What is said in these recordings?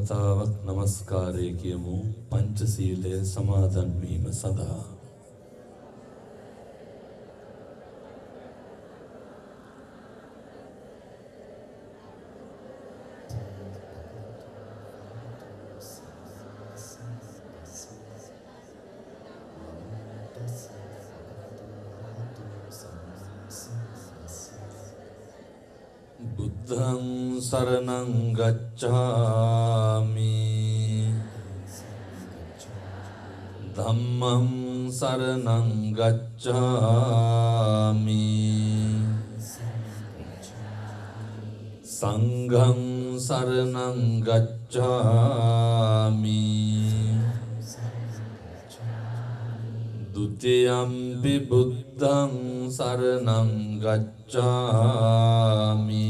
වතාවක් নমස්කාරය කියමු පංචශීලය සමාදන් වීම සඳහා. බුද්ධං සරණං ගච්ඡාමි, ධම්මං සරණං ගච්ඡාමි, සංඝං සරණං ගච්ඡාමි, ဒ ුතියම්පි බුද්ධං සරණං ගච්ඡාමි,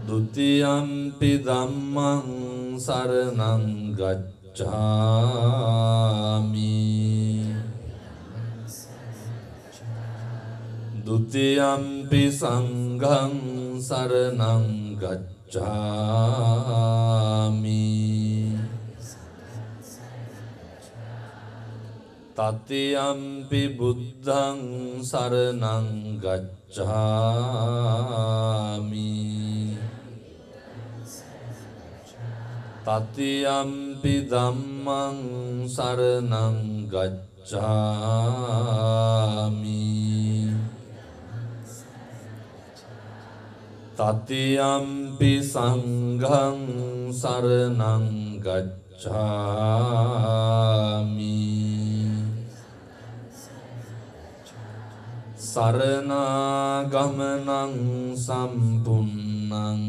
ဒ ුතියම්පි ධම්මං සරණං ගච්ඡාමි, ဒ ුතියම්පි සංඝං සරණං ගච්ඡාමි, තතියම්පි බුද්ධං සරණං ගච්ඡාමි, තතියම්පි ධම්මං සරණං ගච්ඡාමි, තතියම්පි සංඝං සරණං ගච්ඡාමි, සරණාගමනං සම්පුන්නං,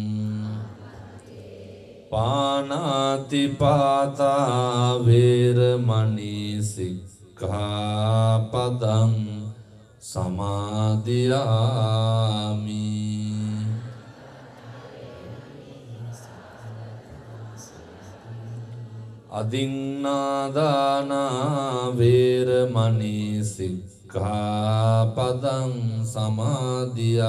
පාණාති පාතා වේරමණී සික්ඛාපදං සමාදියාමි. අදින්නාදානා වේරමණී සික්ඛාපදං සමාදියාමි.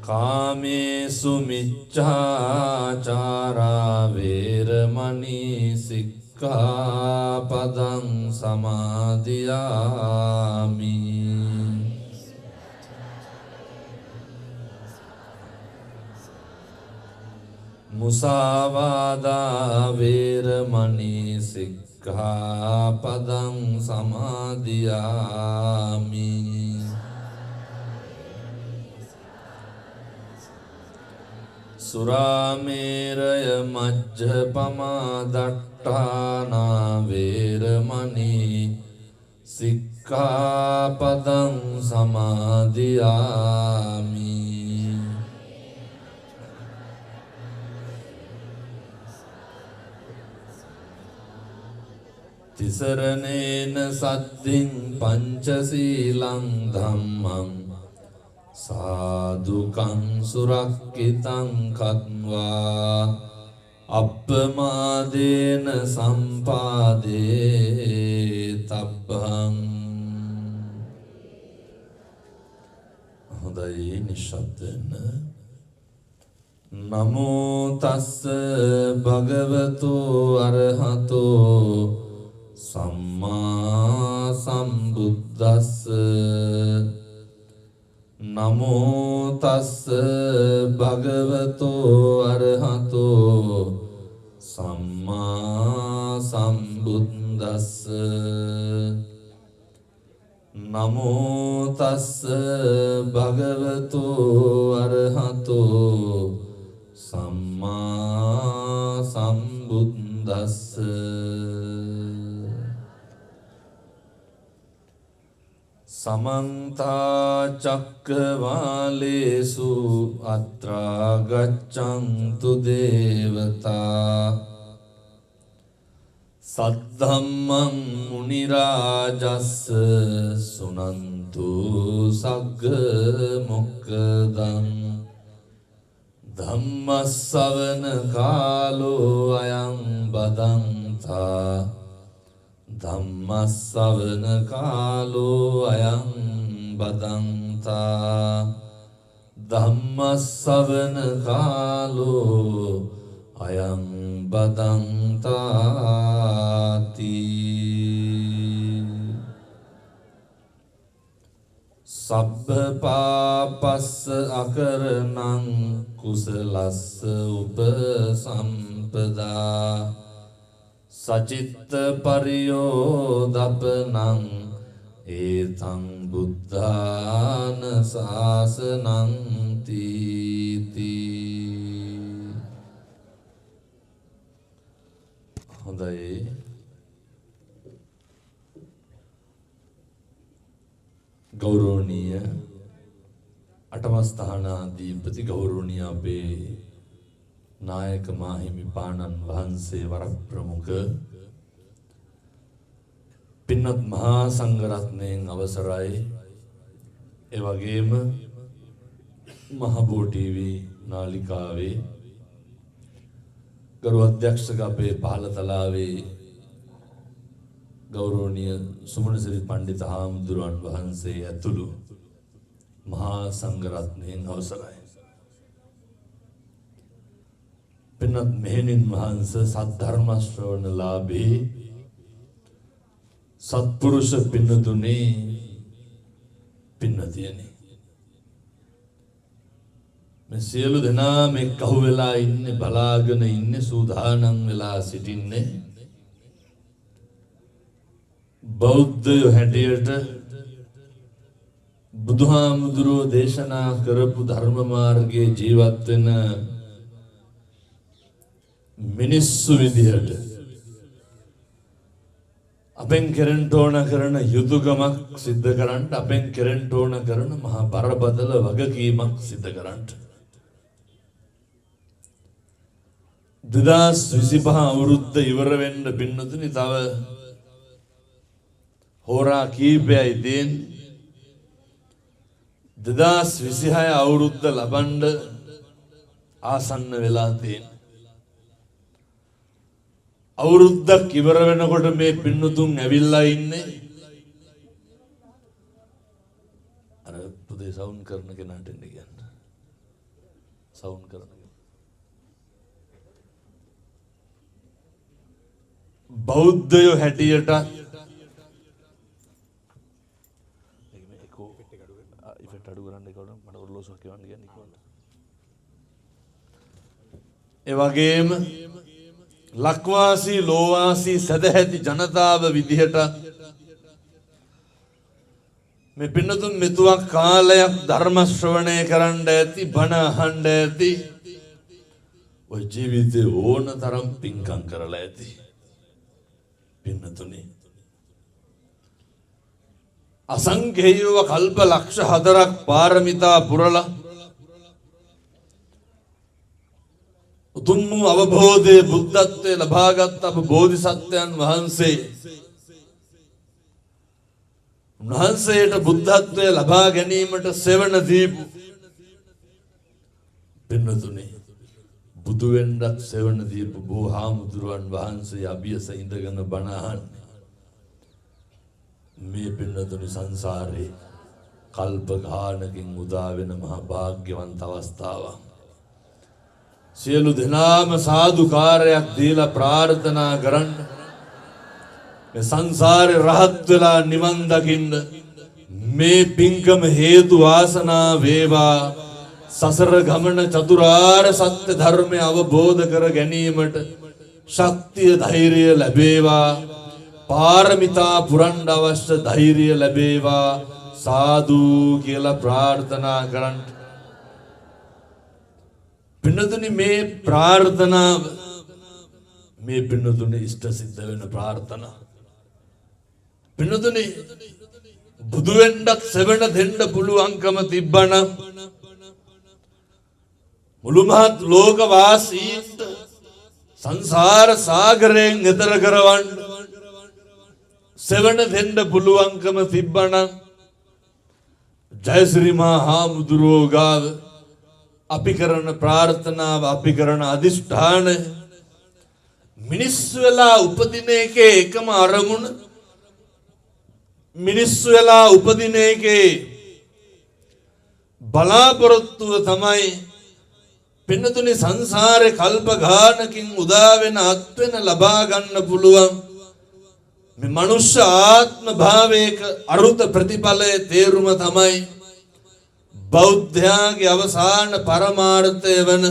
කාමේසු මිච්ඡාචාරා වේරමණී සික්ඛාපදං සමාදියාමි. මුසාවාදා වේරමණී සික්ඛාපදං සමාදියාමි. සුරාමේරය මජ්ජපමා දට්ඨානා වේරමණී සික්ඛාපදං සමාදියාමි. තිසරණේන සද්ධින් පංචශීලං ධම්මං සාදුකං සුරක්කිතං කତ୍වා අප්පමාදේන සම්පාදේ තබ්බං. හොඳයි, නිශ්ශබ්ද වෙන්න. නමෝ තස්ස භගවතු අරහතෝ සම්මා සම්බුද්දස්ස. නමෝ තස්ස භගවතු අරහතෝ සම්මා සම්බුද්දස්ස. නමෝ තස්ස භගවතු අරහතෝ සම්මා සම්බුද්දස්ස. සමන්ත චක්කවාලේසු අත්‍රා ගච්ඡන්තු දේවතා සද්ධම්මං මුනි රාජස්ස සුනන්තු සග්ග මොක්කදං. ධම්මස්සවන කාලෝ අයං බදන්තා ධම්මස්සවන කාලෝ අයං බදන්තා ධම්මස්සවන කාලෝ අයං බදන්තාති. සබ්බ පාපස්ස අකරණං කුසලස්ස උපසම්පදා සචිත්ත පරියෝදපනං ඒතං බුද්ධාන ශාසනං තීති. හොඳයි, ගෞරවනීය අටමස්ථානාධිපති ගෞරවනීය අපේ නායක මාහිමිපාණන් වහන්සේ වරක් ප්‍රමුඛ පින්වත් මහා සංඝරත්නයෙන් අවසරයි. ඒ වගේම මහබෝ ටීවී නාලිකාවේ ගරු අධ්‍යක්ෂක අපේ පහළතලාවේ ගෞරවනීය සුමනසිරි පණ්ඩිත හාමුදුරුවන් වහන්සේ ඇතුළු මහා සංඝරත්නයෙන් අවසරයි. පින්වත් මෙහෙණින් වහන්සේ සද්ධර්ම ශ්‍රවණ ලාභී සත්පුරුෂ පින්නතුනි, පින්නතියනි, මේ සියලු දෙනා මේ කහු වෙලා ඉන්නේ, බලාගෙන ඉන්නේ, සූදානම් වෙලා සිටින්නේ බෞද්ධයෝ හැටියට බුදුහාමුදුරුවෝ දේශනා කරපු ධර්ම මාර්ගයේ ජීවත් වෙන මිනිස්සු විදිහට අපෙන් කෙරෙන්න ඕන කරන යුතුයකමක් සිද්ධ කරන්න, අපෙන් කෙරෙන්න ඕන කරන මහා බරපතල වගකීමක් සිද්ධ කරන්න. 2025 අවුරුද්ද ඉවර වෙන්න පින්නතුනි තව හෝරා කීපයයි තියෙන්නේ. 2026 අවුරුද්ද ලබන්න ආසන්න වෙලා තියෙන්නේ. අවුරුද්දක් ඉවර වෙනකොට මේ පින්නතුන් ඇවිල්ලා ඉන්නේ. අර පුතේ සවුන්ඩ් කරන කෙනාට එන්න කියන්න. සවුන්ඩ් කරන කෙනා. බෞද්ධයෝ හැටියට ඉෆෙක්ට් අඩු කරන්න ඒකට මට ඔරලෝසුවක් කියවන්න කියන්න ඉක්මනට. ඒ වගේම ලක්වාසී ලෝවාසී සදැහැති ජනතාව විදිහට මේ පින්නතුන් මෙතුවක් කාලයක් ධර්ම ශ්‍රවණය කරන්න ඇති, බණ අහන්න ඇති, ඔය ජීවිතේ ඕන තරම් පින්කම් කරලා ඇති. පින්නතුනි, අසංඛේයව කල්ප ලක්ෂ 4ක් පාරමිතා පුරලා උතුම් වූ අවබෝධයේ බුද්ධත්වයේ ලබාගත් අප බෝධිසත්වයන් වහන්සේ උන්වහන්සේට බුද්ධත්වය ලබා ගැනීමට සෙවණ දීපු පින්නතුනි, බුදු වෙන්නත් සෙවණ දීපු බෝ හාමුදුරුවන් වහන්සේ අභියස ඉඳගෙන බණ අහන්නේ. මේ පින්නතුනි සංසාරේ කල්ප ගානකින් උදා වෙන මහා භාග්‍යවන්ත අවස්ථාවක්. සියලු දෙනාම සාදුකාරයක් දීලා ප්‍රාර්ථනා කරන්න. මේ සංසාරේ රහත් වෙලා නිවන් දකින්න මේ පින්කම හේතු වාසනා වේවා. සසර ගමන චතුරාර්ය සත්‍ය ධර්මය අවබෝධ කර ගැනීමට ශක්තිය ධෛර්යය ලැබේවා. පාරමිතා පුරන්න අවශ්‍ය ධෛර්යය ලැබේවා. සාදු කියලා ප්‍රාර්ථනා කරන්න. පින්නතුනි, මේ ප්‍රාර්ථනාව මේ පින්නතුනි ඉෂ්ට සිද්ධ වෙන ප්‍රාර්ථනා. පින්නතුනි, බුදු වෙන්නත් සෙවණ දෙන්න පුළුවන්කම තිබ්බනම් මුළු මහත් ලෝකවාසීන්ට සංසාර සාගරයෙන් එතර කරවන්න සෙවණ දෙන්න පුළුවන්කම තිබ්බනම් ජයශ්‍රී මහා හාමුදුරුවෝ ගාව අපි කරන ප්‍රාර්ථනාව, අපි කරන අදිෂ්ඨාන, මිනිස් වෙලා උපදින එකේ එකම අරමුණ මිනිස්සු වෙලා උපදින එකේ බලාපොරොත්තුව තමයි පින්නතුනි සංසාරේ කල්ප ගානකින් උදා වෙන අත් වෙන ලබා ගන්න පුළුවන් මේ මනුෂ්‍ය ආත්ම භාවයක අරුත ප්‍රතිඵලයේ තේරුම තමයි බෞද්ධයාගේ අවසාන පරමාර්ථය වන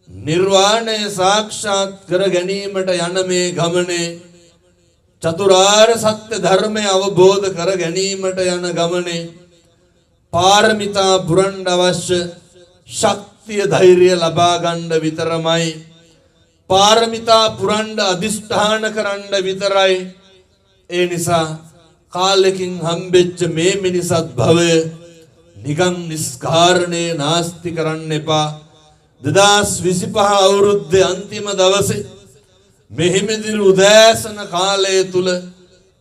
නිර්වාණය සාක්ෂාත් කර ගැනීමට යන මේ ගමනේ, චතුරාර්ය සත්‍ය ධර්මය අවබෝධ කර ගැනීමට යන ගමනේ පාරමිතා පුරන්න අවශ්‍ය ශක්තිය ධෛර්යය ලබා ගන්න විතරමයි. පාරමිතා පුරන්න අදිෂ්ඨාන කරන්න විතරයි. ඒ නිසා කාලෙකින් හම්බෙච්ච මේ මිනිසත් භවය නිකන් නිස්කාරණේ නාස්ති කරන්න එපා. 2025 අවුරුද්දේ අන්තිම දවසේ මෙහිමිදිරි උදෑසන කාලය තුල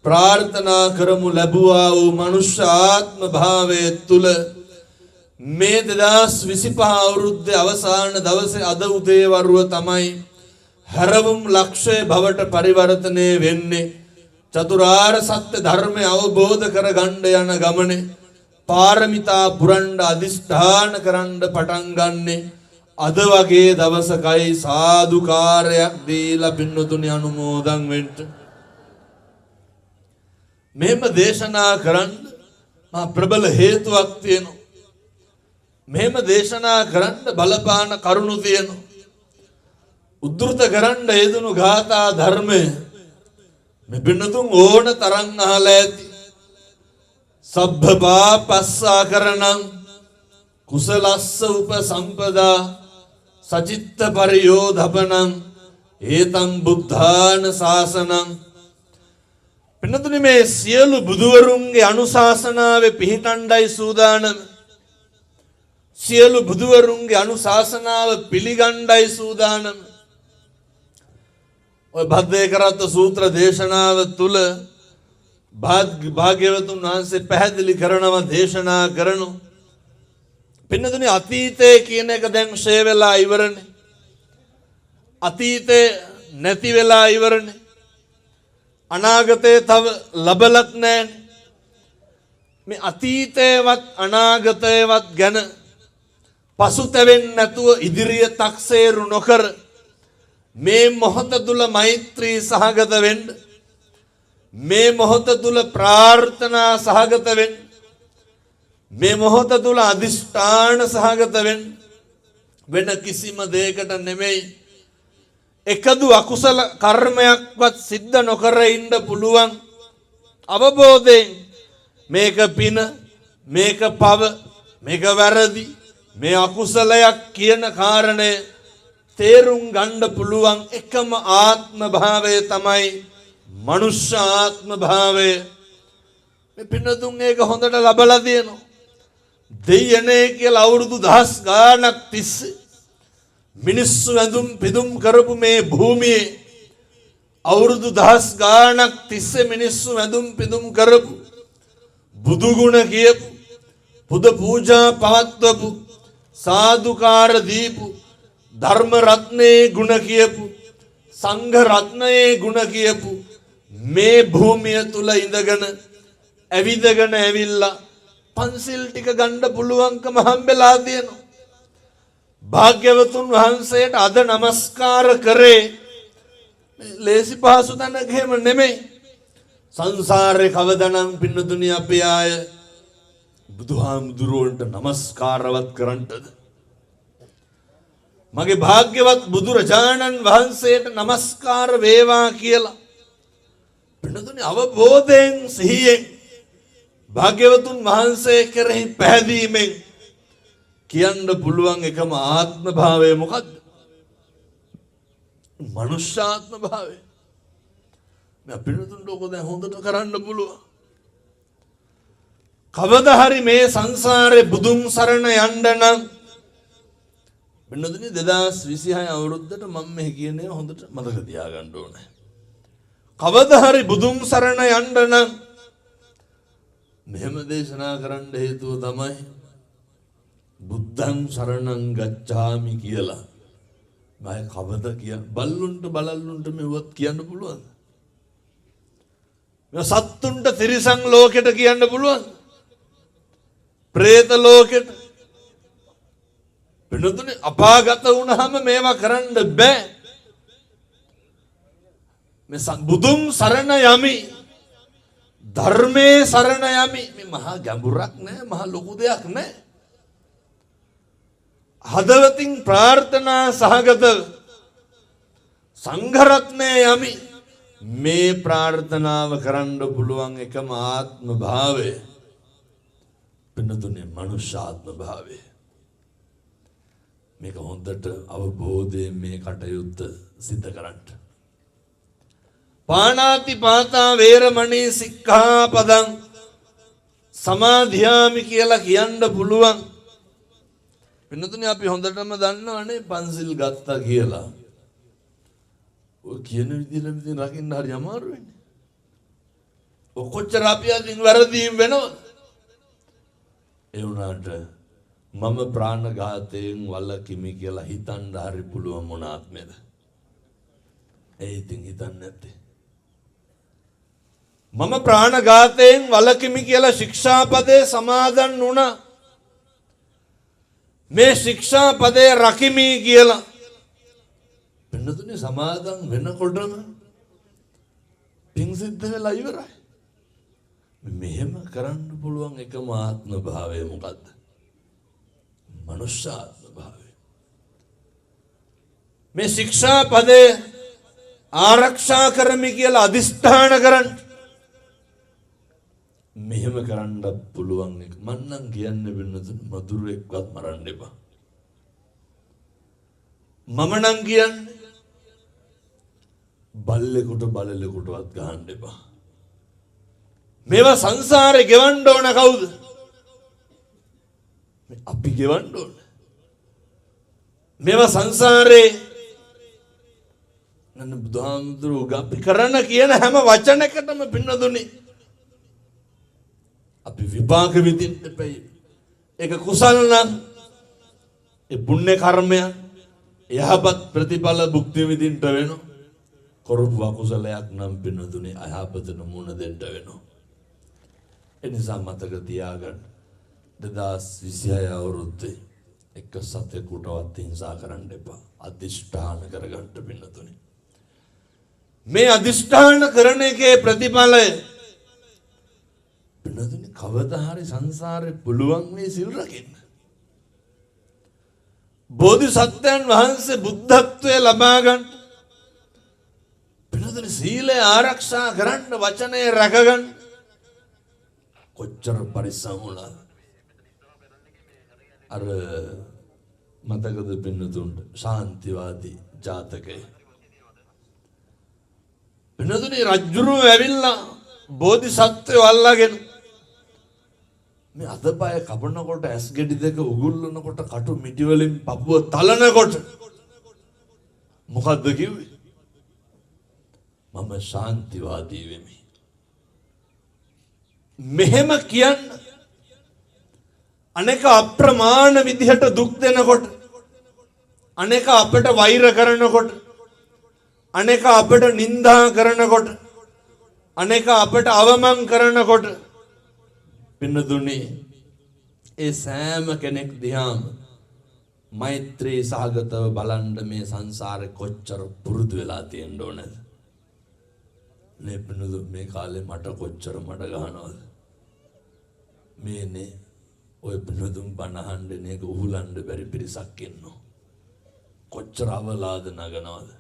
ප්‍රාර්ථනා කරමු, ලැබුවා වූ මනුෂ්‍ය ආත්ම භාවය තුල මේ 2025 අවුරුද්දේ අවසාන දවසේ අද උදේ වරුව තමයි හැරවුම් ලක්ෂය බවට පරිවර්තනය වෙන්නේ. චතුරාර්ය සත්‍ය ධර්මය අවබෝධ කරගන්න යන ගමනේ පාරමිතා පුරන්න අදිෂ්ඨාන කරන්න පටන් ගන්නෙ අද වගේ දවසකයි. සාදුකාරයක් දීලා පින්නතුනි අනුමෝදන් වෙන්න. මෙහෙම දේශනා කරන්න මහා ප්‍රබල හේතුවක් තියෙනවා. මෙහෙම දේශනා කරන්න බලපාන කරුණු තියෙනවා. උද්ධෘත කරන්න යෙදුණු ගාථා ධර්මය මේ පින්නතුන් ඕන තරම් අහලා ඇති. සබ්බ පාපස්සාකරණං කුසලස්ස උපසම්පදා සචිත්ත පරියෝධපනං ඒතං බුද්ධාන ශාසනං. පින්නතුනි, මේ සියලු බුදුවරුන්ගේ අනුශාසනාවේ පිහිටණ්ඩයි සූදානම. සියලු බුදුවරුන්ගේ අනුශාසනාව පිළිගණ්ඩයි සූදානම. ඔය භද්දේ කරත්ත සූත්‍ර දේශනාව තුල භාග්‍යවතුන් වහන්සේ පැහැදිලි කරනවා, දේශනා කරනවා. පින්නතුනි, අතීතය කියන එක දැන් ක්ෂය වෙලා ඉවරනේ. අතීතය නැති වෙලා ඉවරනේ. අනාගතය තව ලබලත් නෑනේ. මේ අතීතයවත් අනාගතයවත් ගැන පසුතැවෙන්නේ නැතුව, ඉදිරිය තක්සේරු නොකර මේ මොහොත තුල මෛත්‍රී සහගත වෙන්න, මේ මොහොත තුල ප්‍රාර්ථනා සහගත වෙන්න, මේ මොහොත තුල අදිෂ්ඨාන සහගත වෙන්න, වෙන කිසිම දෙයකට නෙමෙයි. එකදු අකුසල කර්මයක්වත් සිද්ධ නොකර ඉන්න පුළුවන් අවබෝධයෙන්, මේක පින, මේක පව, මේක වැරදි, මේ අකුසලයක් කියන කාරණය තේරුම් ගන්න පුළුවන් එකම ආත්ම භාවය තමයි මනුෂ්‍ය ආත්ම භාවය. මේ පින්නතුන් ඒක හොඳට ලබලා තියෙනවා. දෙයියනේ කියලා අවුරුදු දහස් ගාණක් තිස්සේ මිනිස්සු ඇඳුම් පිදුම් කරපු මේ භූමියේ, අවුරුදු දහස් ගාණක් තිස්සේ මිනිස්සු ඇඳුම් පිදුම් කරපු, බුදුගුණ කියපු, පුද පූජා පවත්වපු, සාදුකාර දීපු, ධර්ම රත්නයේ ගුණ කියපු, සංඝ රත්නයේ ගුණ කියපු මේ භූමිය තුල ඉඳගෙන ඇවිදගෙන ඇවිල්ලා පන්සිල් ටික ගන්න පුළුවන්කම හම්බෙලා තියෙනවා. භාග්‍යවතුන් වහන්සේට අද නමස්කාර කරේ ලේසි පහසු තැනක එහෙම නෙමෙයි. සංසාරේ කවදනම් පින්නතුනි අපි ආය බුදුහාමුදුරුවන්ට නමස්කාරවත් කරන්නටද? මගේ භාග්‍යවත් බුදුරජාණන් වහන්සේට නමස්කාර වේවා කියලා පින්නතුනි අවබෝධයෙන්, සිහියෙන්, භාග්‍යවතුන් වහන්සේ කෙරෙහි පැහැදීමෙන් කියන්න පුළුවන් එකම ආත්ම භාවය මොකද්ද? මනුෂ්‍යාත්ම භාවය. මේ පින්නතුන්ට ඔක දැන් හොඳට කරන්න පුළුවන්. කවදා හරි මේ සංසාරේ බුදුන් සරණ යන්න නම් පින්නතුනි, 2026 අවුරුද්දට මම මේ කියන ඒවා හොඳට මතක තියාගන්න ඕනේ. කවදා හරි බුදුන් සරණ යන්න නම්, මෙහෙම දේශනා කරන්න හේතුව තමයි බුද්ධං සරණං ගච්ඡාමි කියලා. මම කවද කිය බල්ලුන්ට බලල්ලුන්ට මෙවත් කියන්න පුළුවන්ද? මේ සත්තුන්ට තිරිසන් ලෝකෙට කියන්න පුළුවන්. ප්‍රේත ලෝකෙට. පින්නතුනේ, අපාගත වුණාම මේවා කරන්න බෑ. මේ බුදුන් සරණ යමි, ධර්මයේ සරණ යමි. මේ මහා ගැඹුරක් නෑ, මහා ලොකු දෙයක් නෑ. හදවතින් ප්‍රාර්ථනා සහගත සංඝරත්නය යමි. මේ ප්‍රාර්ථනාව කරන්න පුළුවන් එකම ආත්ම භාවය පින්නතුනේ මනුෂ්‍යාත්ම භාවය. මේක හොඳට අවබෝධයෙන් මේ කටයුත්ත සිද්ධ කරන්න. පාණාති පාතා වේරමණී සික්ඛාපදං සමාදියාමි කියලා කියන්න පුළුවන්. පින්නතුනේ, අපි හොඳටම දන්නවනේ පන්සිල් ගත්තා කියලා. ඔය කියන විදිහට ඉතින් රකින්න හරි අමාරු වෙන්නේ. ඔය කොච්චර අපි අතින් වැරදීම් වෙනවද? ඒ වුණාට මම ප්‍රාණඝාතයෙන් වළකිමි කියලා හිතන්න හරි පුළුවන් මොන ආත්මෙද? ඒ ඉතින් හිතන්නේ නැත්තේ. මම ප්‍රාණඝාතයෙන් වළකිමි කියලා ශික්ෂාපදේ සමාදන් වුණා. මේ ශික්ෂාපදේ රකිමි කියලා. පින්නතුනේ, සමාදන් වෙනකොටම පින් සිද්ධ වෙලා ඉවරයි. මෙහෙම කරන්න පුළුවන් එකම ආත්ම භාවය මොකද්ද? මනුෂ්‍යාත්ම භාවය. මේ ශික්ෂාපදේ ආරක්ෂා කරමි කියලා අධිෂ්ඨාන කරන්න. මෙහෙම කරන්න පුළුවන් එක මං නම් කියන්නේ වෙනතුන මදුරුවෙක්වත් මරන්න එපා. මම නම් කියන්නේ බල්ලෙකුට බලලෙකුටවත් ගහන්න එපා. මේවා සංසාරේ ගෙවන්න ඕන කවුද? මේ අපි ගෙවන්න ඕන. මේවා සංසාරේ නන්න බුදුහාමුදුරුවෝ අපි කරන කියන හැම වචනයකටම පින්නදුනි අපි විපාක විඳින්න එපැයි. ඒක කුසල නම් ඒ පුණ්‍ය කර්මයක් යහපත් ප්‍රතිඵල භුක්ති විඳින්න වෙනවා. කරපු අකුසලයක් නම් පින්නදුනේ අයහපතට මුහුණ දෙන්න වෙනවා. ඒ නිසා මතක තියාගන්න, 2026 අවුරුද්දේ එක සතෙකුටවත් හිංසා කරන්න එපා. අධිෂ්ඨාන කරගන්න පින්නතුනේ. මේ අධිෂ්ඨාන කරන එකේ ප්‍රතිඵලය පින්නතුනේ, කවදා හරි සංසාරේ පුළුවන් මේ සිල් රකින්න. බෝධිසත්වයන් වහන්සේ බුද්ධත්වය ලබා ගන්න. පින්නතුනේ, සීලය ආරක්ෂා කරන්න, වචනය රැකගන්න කොච්චර පරිස්සම් වුණාද? අර මතකද පින්නතුන්ට ශාන්තිවාදී ජාතකය? පින්නතුනේ, රජ්ජුරුව ඇවිල්ලා බෝධිසත්වයෝ අල්ලාගෙන මේ අතපය කපනකොට, ඇස් ගෙඩි දෙක උගුල්ලනකොට, කටු මිටි වලින් පපුව තලනකොට මොකද්ද කිව්වේ? මම ශාන්තිවාදී වෙමි. මෙහෙම කියන්න අනෙක අප්‍රමාණ විදිහට දුක් දෙනකොට, අනෙක අපට වෛර කරනකොට, අනෙක අපට නින්දා කරනකොට, අනෙක අපට අවමන් කරනකොට පින්නදුනේ ඒ සෑම කෙනෙක් දිහාම මෛත්‍රී සහගතව බලන්න මේ සංසාරේ කොච්චර පුරුදු වෙලා තියෙන්න ඕනද? නේ පින්නදු, මේ කාලේ මට කොච්චර මඩ ගහනවද? මේනේ ඔය පින්නදුන් බණ අහන්න එන එක උහුලන්න බැරි පිරිසක් ඉන්නවා. කොච්චර අවලාද නගනවද?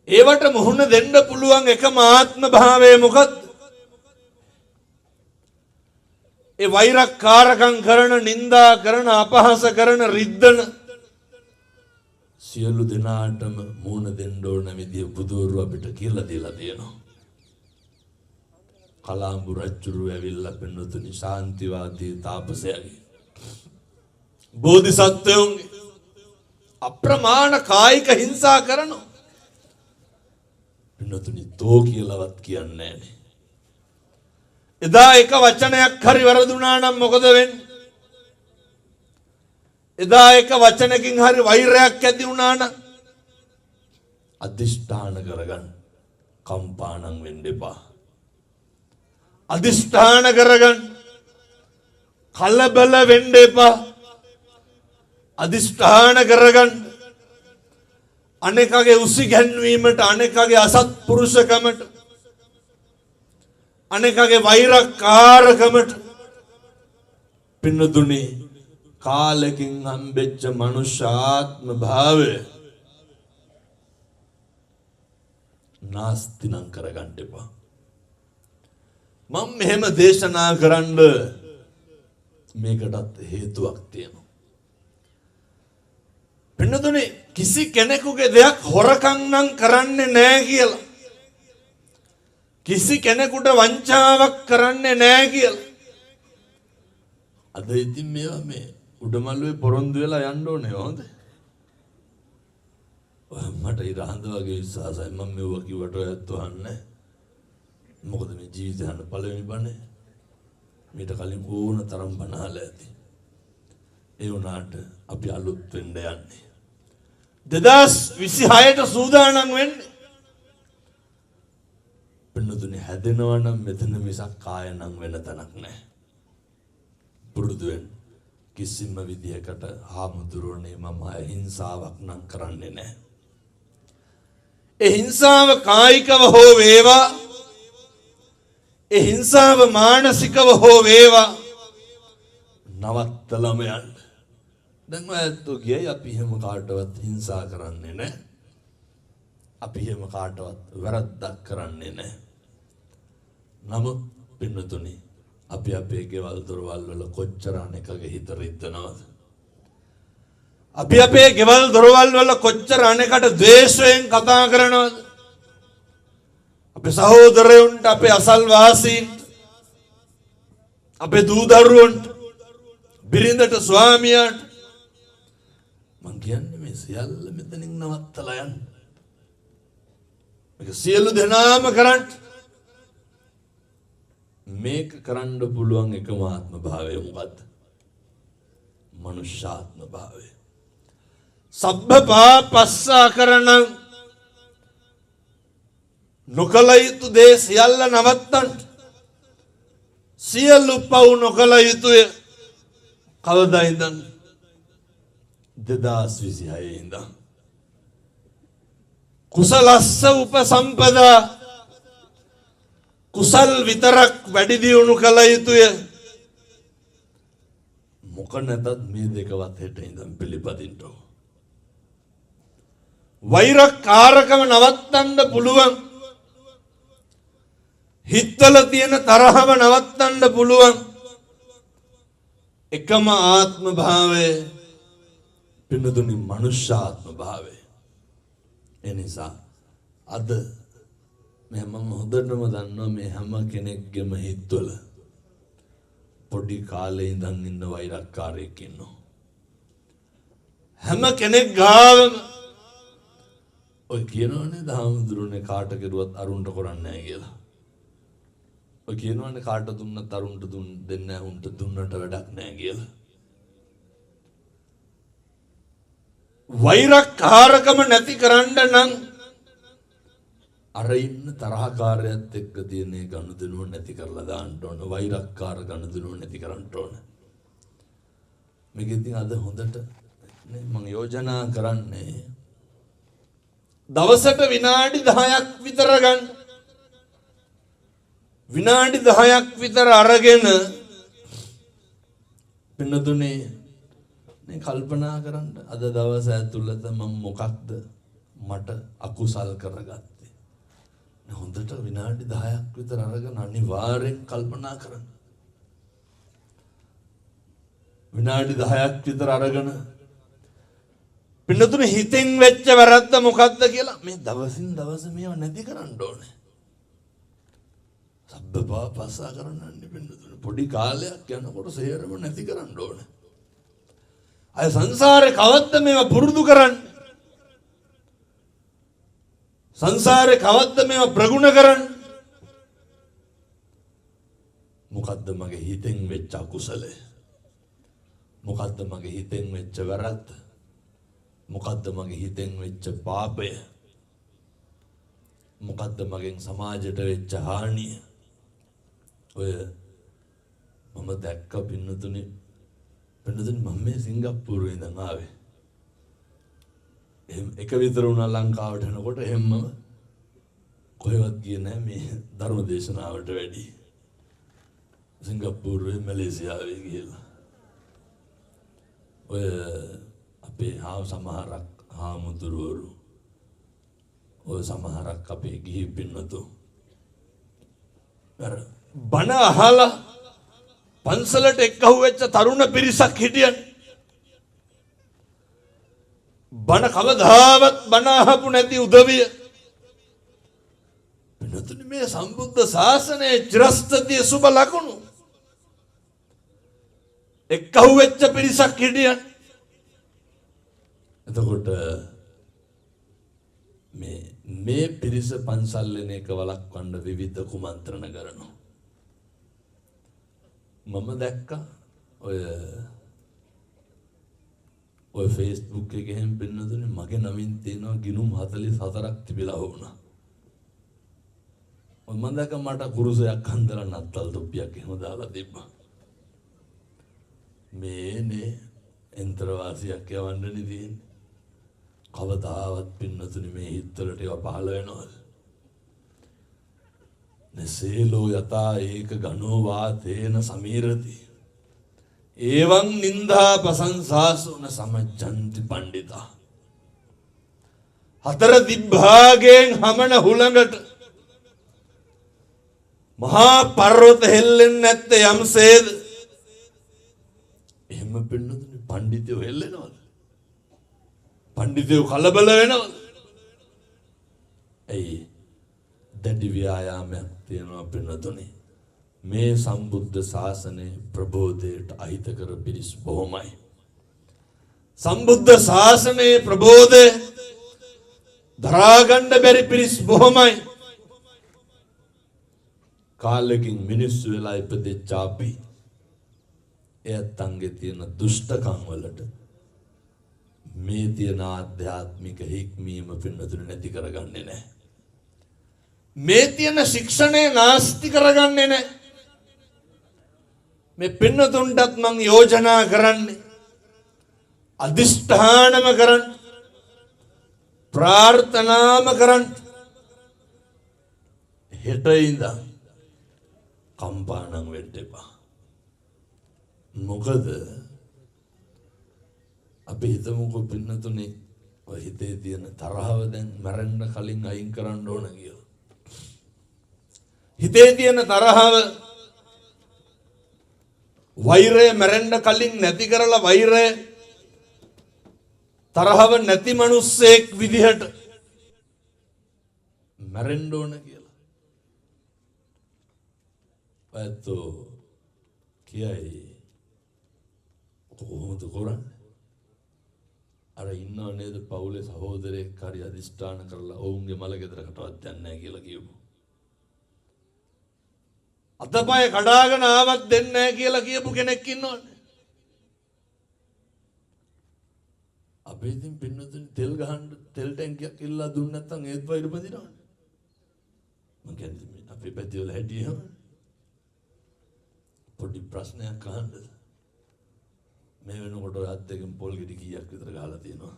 ඒවට මුහුණ දෙන්න පුළුවන් එකම ආත්ම භාවය මොකද්ද? ඒ වෛරක්කාරකම් කරන, නින්දා කරන, අපහාස කරන, රිද්දන සියලු දෙනාටම මුහුණ දෙන්න ඕන විදිය බුදුවරු අපිට කියලා දීලා තියෙනවා. කලාඹු රජුරු ඇවිල්ලා පින්නතුනි ශාන්තිවාදී තාපසයාගේ, බෝධිසත්වයන්ගේ අප්‍රමාණ කායික හිංසා කරනවා. පින්නතුනි, තෝ කියලාවත් කියන්නේ නෑනේ. එදා එක වචනයක් හරි වැරදුනා නම් මොකද වෙන්නේ? එදා එක වචනකින් හරි වෛරයක් ඇති වුණා නම් අධිෂ්ඨාන කරගන්න, කම්පාණම් වෙන්න එපා. අදිෂ්ඨාන කරගන්න. කලබල වෙන්න එපා. අදිෂ්ඨාන කරගන්න. අනෙකගේ උසි ගැන්වීමට, අනෙකගේ අසත්පුරුෂකමට, අනෙකගේ වෛරක්කාරකමට පින්නතුනේ කාලෙකින් හම්බෙච්ච මනුෂ්‍ය ආත්ම භාවය නාස්ති නම් කරගන්න එපා. මම මෙහෙම දේශනා කරන්න මේකටත් හේතුවක් තියෙනවා. පින්නතුනේ කිසි කෙනෙකුගේ දෙයක් හොරකම් නම් කරන්නේ නෑ කියලා, කිසි කෙනෙකුට වංචාවක් කරන්නේ නෑ කියලා. අද ඉතින් මේවා මේ උඩමළුවේ පොරොන්දු වෙලා යන්න ඕනේ හොඳ. ඔය මට ඉරහඳ වගේ විශ්වාසයි. මම මෙව්වා කිව්වට ඔය ඇත්තෝ අහන්නේ. මොකද මේ ජීවිතේ අහන්න පළවෙනි බණ. මීට කලින් ඕන තරම් බණ අහලා ඇති. ඒ වුණාට අපි අලුත් වෙන්න යන්නේ. 2026ට සූදානම් වෙන්නේ. පින්නතුනේ හැදෙනවා නම් මෙතන මිසක් කාය නම් වෙන තැනක් නෑ. පුරුදු වෙන්න. කිසිම විදිහකට හාමුදුරුවනේ මම ආය හිංසාවක් නම් කරන්නේ නෑ. ඒ හිංසාව කායිකව හෝ වේවා, ඒ හිංසාව මානසිකව හෝ වේවා, නවත්තලම යන්න. දැන් ඔය ඇත්තෝ කියයි අපි එහෙම කාටවත් හිංසා කරන්නේ නෑ. අපි එහෙම කාටවත් වැරද්දක් කරන්නේ නෑ. නමුත් පින්නතුනි අපි අපේ ගෙවල් දොරවල් වල කොච්චර අනෙකගේ හිත රිද්දනවද? අපි අපේ ගෙවල් දොරවල් වල කොච්චර අනෙකට ද්වේෂයෙන් කතා කරනවද? අපේ සහෝදරයන්ට, අපේ අසල්වාසීන්ට, අපේ දූ දරුවන්ට, බිරිඳට, ස්වාමියාට මං කියන්නේ මේ සියල්ල මෙතනින් නවත්තලා යන්න. මේක සියලු දෙනාම කරන්න. මේක කරන්න පුළුවන් එකම ආත්ම භාවය මොකද්ද? මනුෂ්‍යාත්ම භාවය. සබ්බ පාපස්ස අකරණං, නොකළ යුතු දේ සියල්ල නවත්තන්න. සියලු පව් නොකළ යුතුය. කවදා ඉඳන්? 2026 ඉඳන්. කුසලස්ස උපසම්පදා, කුසල් විතරක් වැඩි දියුණු කළ යුතුය. මොක නැතත් මේ දෙකවත් හෙට ඉඳන් පිළිපදින්න ඕන. වෛරක්කාරකම නවත්තන්න පුළුවන්. හිත්වල තියෙන තරහව නවත්තන්න පුළුවන්. එකම ආත්ම භාවය පින්නතුනි මනුෂ්‍යාත්ම භාවය. ඒ නිසා අද මේ මම හොඳටම දන්නවා මේ හැම කෙනෙක්ගේම හිත්වල පොඩි කාලේ ඉඳන් ඉන්න වෛරක්කාරයෙක් ඉන්නවා. හැම කෙනෙක් ගාවම ඔය කියනවනේ හාමුදුරුවනේ කාට කෙරුවත් අරුන්ට කරන්නේ නැහැ කියලා. ඔය කියනවනේ කාට දුන්නත් අරුන්ට දෙන්නේ නැහැ, උන්ට දුන්නට වැඩක් නැහැ කියලා. වෛරක්කාරකම නැති කරන්න නම් අර ඉන්න තරහකාරයත් එක්ක තියෙන ඒ ගනුදෙනුව නැති කරලා දාන්න ඕන. වෛරක්කාර ගනුදෙනුව නැති කරන්න ඕන. මේක ඉතින් අද හොඳට නේ මං යෝජනා කරන්නේ දවසට විනාඩි 10ක් විතර ගන්න. විනාඩි 10ක් විතර අරගෙන පින්නතුනේ නේ කල්පනා කරන්න අද දවස ඇතුළත මම මොකක්ද මට අකුසල් කරගත්තේ. හොඳට විනාඩි 10ක් විතර අරගෙන අනිවාර්යෙන් කල්පනා කරන්න. විනාඩි 10ක් විතර අරගෙන පින්නතුනේ හිතෙන් වෙච්ච වැරද්ද මොකක්ද කියලා මේ දවසින් දවස මේවා නැති කරන්න ඕනේ. සබ්බ පාපස්සා කරන්නන්නේ පින්නතුනේ පොඩි කාලයක් යනකොට සේරම නැති කරන්න ඕනේ. අය සංසාරේ කවද්ද මේවා පුරුදු කරන්නේ? සංසාරේ කවද්ද මේවා ප්‍රගුණ කරන්නේ? මොකද්ද මගේ හිතෙන් වෙච්ච අකුසලය? මොකද්ද මගේ හිතෙන් වෙච්ච වැරද්ද? මොකද්ද මගේ හිතෙන් වෙච්ච පාපය? මොකද්ද මගෙන් සමාජයට වෙච්ච හානිය? ඔය මම දැක්ක පින්නතුනි, පින්නතුනි මම මේ සිංගප්පූරුවේ ඉඳන් ආවේ. එහෙම එක විතර වුණා ලංකාවට එනකොට. එහෙම්මම කොහෙවත් ගියේ නෑ මේ ධර්ම දේශනාවට වැඩි. සිංගප්පූරුවේ මැලේසියාවේ ගිහිල්ලා. ඔය අපේ සමහරක් හාමුදුරුවරු, ඔය සමහරක් අපේ ගිහි පින්නතු අර බණ අහලා පන්සලට එක්කහුව වෙච්ච තරුණ පිරිසක් හිටියනේ. බණ කවදාවත් බණ අහපු නැති උදවිය. පින්නතුනි, මේ සම්බුද්ධ ශාසනයේ චිරස්ථිතිය සුබ ලකුණු. එක්කහුව වෙච්ච පිරිසක් හිටියනේ. එතකොට මේ මේ පිරිස පන්සල් එන එක වළක්වන්න විවිධ කුමන්ත්‍රණ කරනවා. මම දැක්කා ඔය ඔය ෆේස්බුක් එකේ එහෙම පින්නතුනේ මගේ නමින් තියෙනවා ගිනුම් 44ක් තිබිලා වුණා. ඔය මම දැක්ක මට කුරුසයක් හන්දලා නත්තල් තොප්පියක් එහෙම දාලා තිබ්බා. මේනේ එන්තර වාසියක් යවන්නනේ තියෙන්නේ. කවදාවත් පින්නතුනි මේ හිත්වලට ඒවා පහළ වෙනවද? නසේලෝ යතා ඒක ගනෝ වාතේන සමීරති. ඒවං නින්දා ප්‍රශංසාසු න සමජ්ජන්ති පණ්ඩිතා. හතර දිබ්භාගයෙන් හමන හුළඟට මහා පර්වත හෙල්ලෙන්නේ නැත්තේ යම්සේද, එහෙම පින්නතුනි පණ්ඩිතයෝ හෙල්ලෙනවද? පණ්ඩිතයෝ කලබල වෙනවද? ඇයි? දැඩි ව්‍යායාමයක් තියෙනවා පින්නතුනි. මේ සම්බුද්ධ ශාසනය ප්‍රබෝධයට අහිත කර පිරිස් බොහොමයි. සම්බුද්ධ ශාසනයේ ප්‍රබෝධය දරාගන්න බැරි පිරිස් බොහොමයි. කාලෙකින් මිනිස්සු වෙලා ඉපදෙච්ච අපි එයත්න්ගේ තියෙන දුෂ්ටකම් වලට මේ තියෙන ආධ්‍යාත්මික හික්මීම පින්නතුනි නැති කරගන්නේ නැහැ. මේ තියෙන ශික්ෂණය නාස්ති කරගන්නේ නැහැ. මේ පින්නතුන්ටත් මං යෝජනා කරන්නේ අදිෂ්ඨානම කරන්න, ප්‍රාර්ථනාම කරන්න, හෙට ඉඳන් කම්පා නම් වෙන්න එපා. මොකද අපි හිතමුකෝ පින්නතුනේ ඔය හිතේ තියෙන තරහව දැන් මැරෙන්න කලින් අයින් කරන්න ඕන කියලා. හිතේ තියෙන තරහව, වෛරය මැරෙන්න කලින් නැති කරලා වෛරය තරහව නැති මිනිස්සෙක් විදිහට මැරෙන්න ඕන කියලා. ඇත්තෝ කියයි කොහොමද කරන්නේ? අර ඉන්නව නේද පවුලේ සහෝදරයෙක් හරි අදිෂ්ඨාන කරලා ඔවුන්ගේ මල ගෙදරකටවත් යන්නේ නැහැ කියලා කියමු. අතපය කඩාගෙන ආවත් දෙන්නේ නැහැ කියලා කියපු කෙනෙක් ඉන්නවනේ. අපේ ඉතින් පින්නතුනි තෙල් ගහන්න තෙල් ටැංකියක් ඉල්ලා දුන්න නැත්නම් ඒත් වෛර බඳිනවනේ. මං කියන්නේ අපේ පැති වල හැටි එහෙම. පොඩි ප්‍රශ්නයක් අහන්නද? මේ වෙනකොට ඔය අත් දෙකෙන් පොල් ගෙඩි කීයක් විතර ගහලා තියෙනවා?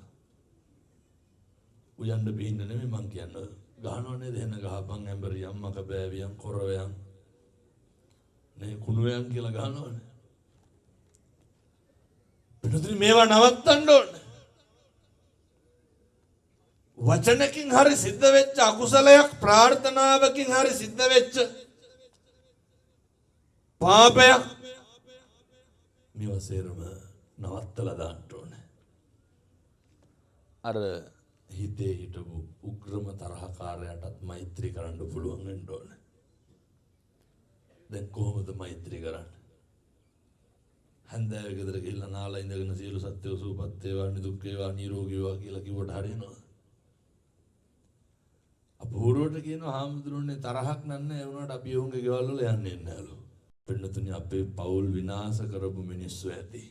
උයන්න බිහින්න නෙමෙයි මං කියන්නේ. ගහනව නේද? එන ගහපන් ඇඹරියම්, මක බෑවියම්, කොරවයන් නේ, කුණුවයන් කියලා ගහනවනේ. පිටුතුනි මේවා නවත්තන්න ඕනේ. වචනකින් හරි සිද්ධ වෙච්ච අකුසලයක්, ප්‍රාර්ථනාවකින් හරි සිද්ධ වෙච්ච පාපයක්, මේවා සේරම නවත්තලා දාන්න ඕනේ. අර හිතේ හිටපු උග්‍රම තරහකාරයාටත් මෛත්‍රී කරන්න පුළුවන් වෙන්න ඕනේ. දැන් කොහොමද මෛත්‍රී කරන්නේ? හැන්දෑවේ ගෙදර ගිහිල්ලා නාලා ඉඳගෙන සියලු සත්වයෝ සුවපත් වේවා, නිදුක් වේවා, නිරෝගී වේවා කියලා කිව්වට හරියනවද? අපූර්වට කියනවා හාමුදුරුවනේ තරහක් නන්නේ, ඒ වුණාට අපි ඔවුන්ගේ ගෙවල් වල යන්නේ නැහැලු. පින්නතුනි අපේ පවුල් විනාශ කරපු මිනිස්සු ඇති.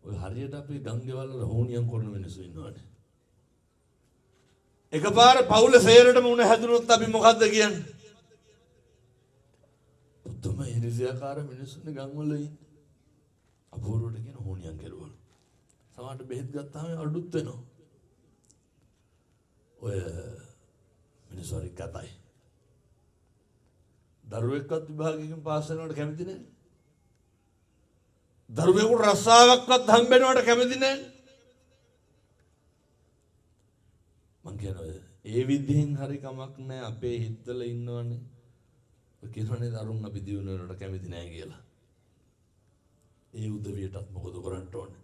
ඔය හරියට අපේ ගම් ගෙවල් වල හෝනියම් කරන මිනිස්සු ඉන්නවනේ. එකපාර පවුල සේරටම උණ හැදුනොත් අපි මොකද්ද කියන්නේ? පුදුම ඉරිසියාකාර මිනිස්සුනේ ගම්වල ඉන්නේ. අපූර්වට කියන හෝනියන් කෙරුවලු. සමහරට බෙහෙත් ගත්තාම අඩුත් වෙනවා. ඔය මිනිස්සු හරි කතයි. දරුවෙක්වත් විභාගයකින් පාස් වෙනවට කැමති නෑ. දරුවෙකුට රස්සාවක්වත් හම්බෙනවට කැමති නෑ. මං කියනවා ඒ විදිහෙන් හරි කමක් නෑ, අපේ හිතවල ඉන්නවනේ. ඔය කියනවනේ දරුන් අපි දියුණු වෙනවට කැමති නෑ කියලා. ඒ උදවියටත් මොකද කරන්න ඕනේ?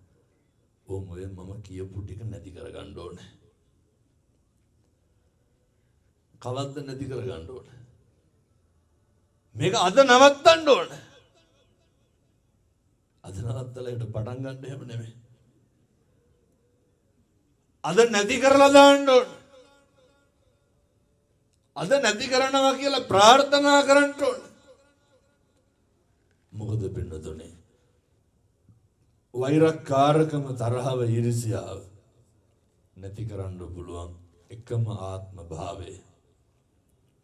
ඕම් ඔය මම කියපු ටික නැති කරගන්න ඕනේ. කවද්ද නැති කරගන්න ඕනේ? මේක අද නවත්තන්න ඕනේ. අද නවත්තලා ඊට පටන් ගන්න එහෙම නෙමෙයි. අද නැති කරලා දාන්න ඕනේ. අද නැති කරනවා කියලා ප්‍රාර්ථනා කරන්න ඕනේ. මොකද පින්නතුනේ, වෛරක්කාරකම, තරහව, ඊර්ෂ්‍යාව නැති කරන්න පුළුවන් එකම ආත්ම භාවය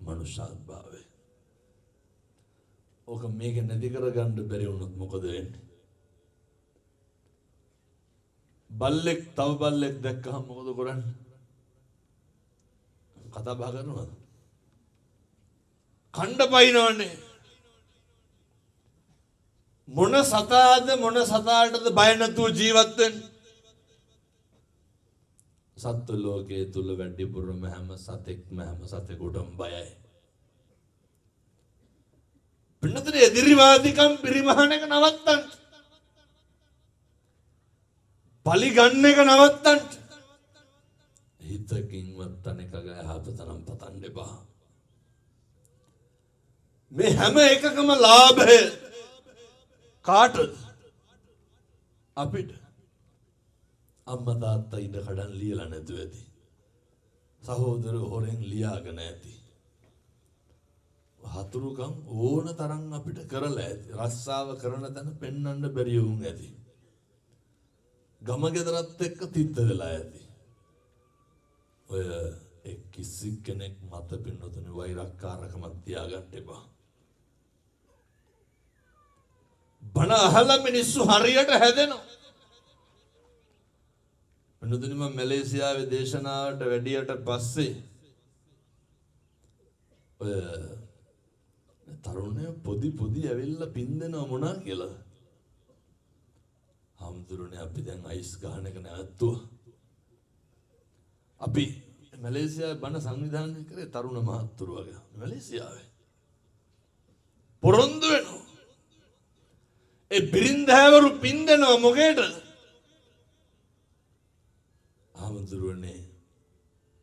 මනුෂ්‍යාත්ම භාවය. ඕක මේක නැති කරගන්න බැරි වුණොත් මොකද වෙන්නේ? බල්ලෙක් තව බල්ලෙක් දැක්කහම මොකද කරන්නේ? කතා බහ කරනවද? කණ්ඩ පයින්නවනේ. මොන සතාද මොන සතාටද බය නැතුව ජීවත් වෙන්නේ? සත්ව ලෝකයේ තුල වැඩිපුරම හැම සතෙක්ම හැම සතෙකුටම බයයි. පින්නතුනේ එදිරිවාදිකම් පිරිමහන එක නවත්තන්න. පලි ගන්න එක නවත්තන්න. හිතකින්වත් අනෙකගේ යහපත නම් පතන්න එපා. මේ හැම එකකම ලාභය කාටද? අපිට. අම්මා තාත්තා ඉඩ කඩන් ලියලා නැතුව ඇති. සහෝදර හොරෙන් ලියාගෙන ඇති. හතුරුකම් ඕන තරම් අපිට කරලා ඇති. රස්සාව කරන තැන පෙන්වන්න බැරි වුන් ඇති. ගම ගෙදරත් එක්ක තිත්ත වෙලා ඇති. ඔය ඒ කිසි කෙනෙක් මත පින්නතුනේ වෛරක්කාරකමක් තියාගන්න එපා. බණ අහලා මිනිස්සු හරියට හැදෙනවා. පින්නතුනේ මම මැලේසියාවේ දේශනාවට වැඩියට පස්සේ ඔය තරුණයෝ පොඩි පොඩි ඇවිල්ලා පින් දෙනවා මොනා කියලාද? හාමුදුරනේ අපි දැන් අයිස් ගහන එක නැවැත්තුවා. අපි මැලේසියාවේ බණ සංවිධානය කරේ තරුණ මහත්තුරු වගේ. මැලේසියාවේ පොරොන්දු වෙනවා. ඒ බිරින්දෑවරු පින් දෙනවා මොකේටද? හාමුදුරනේ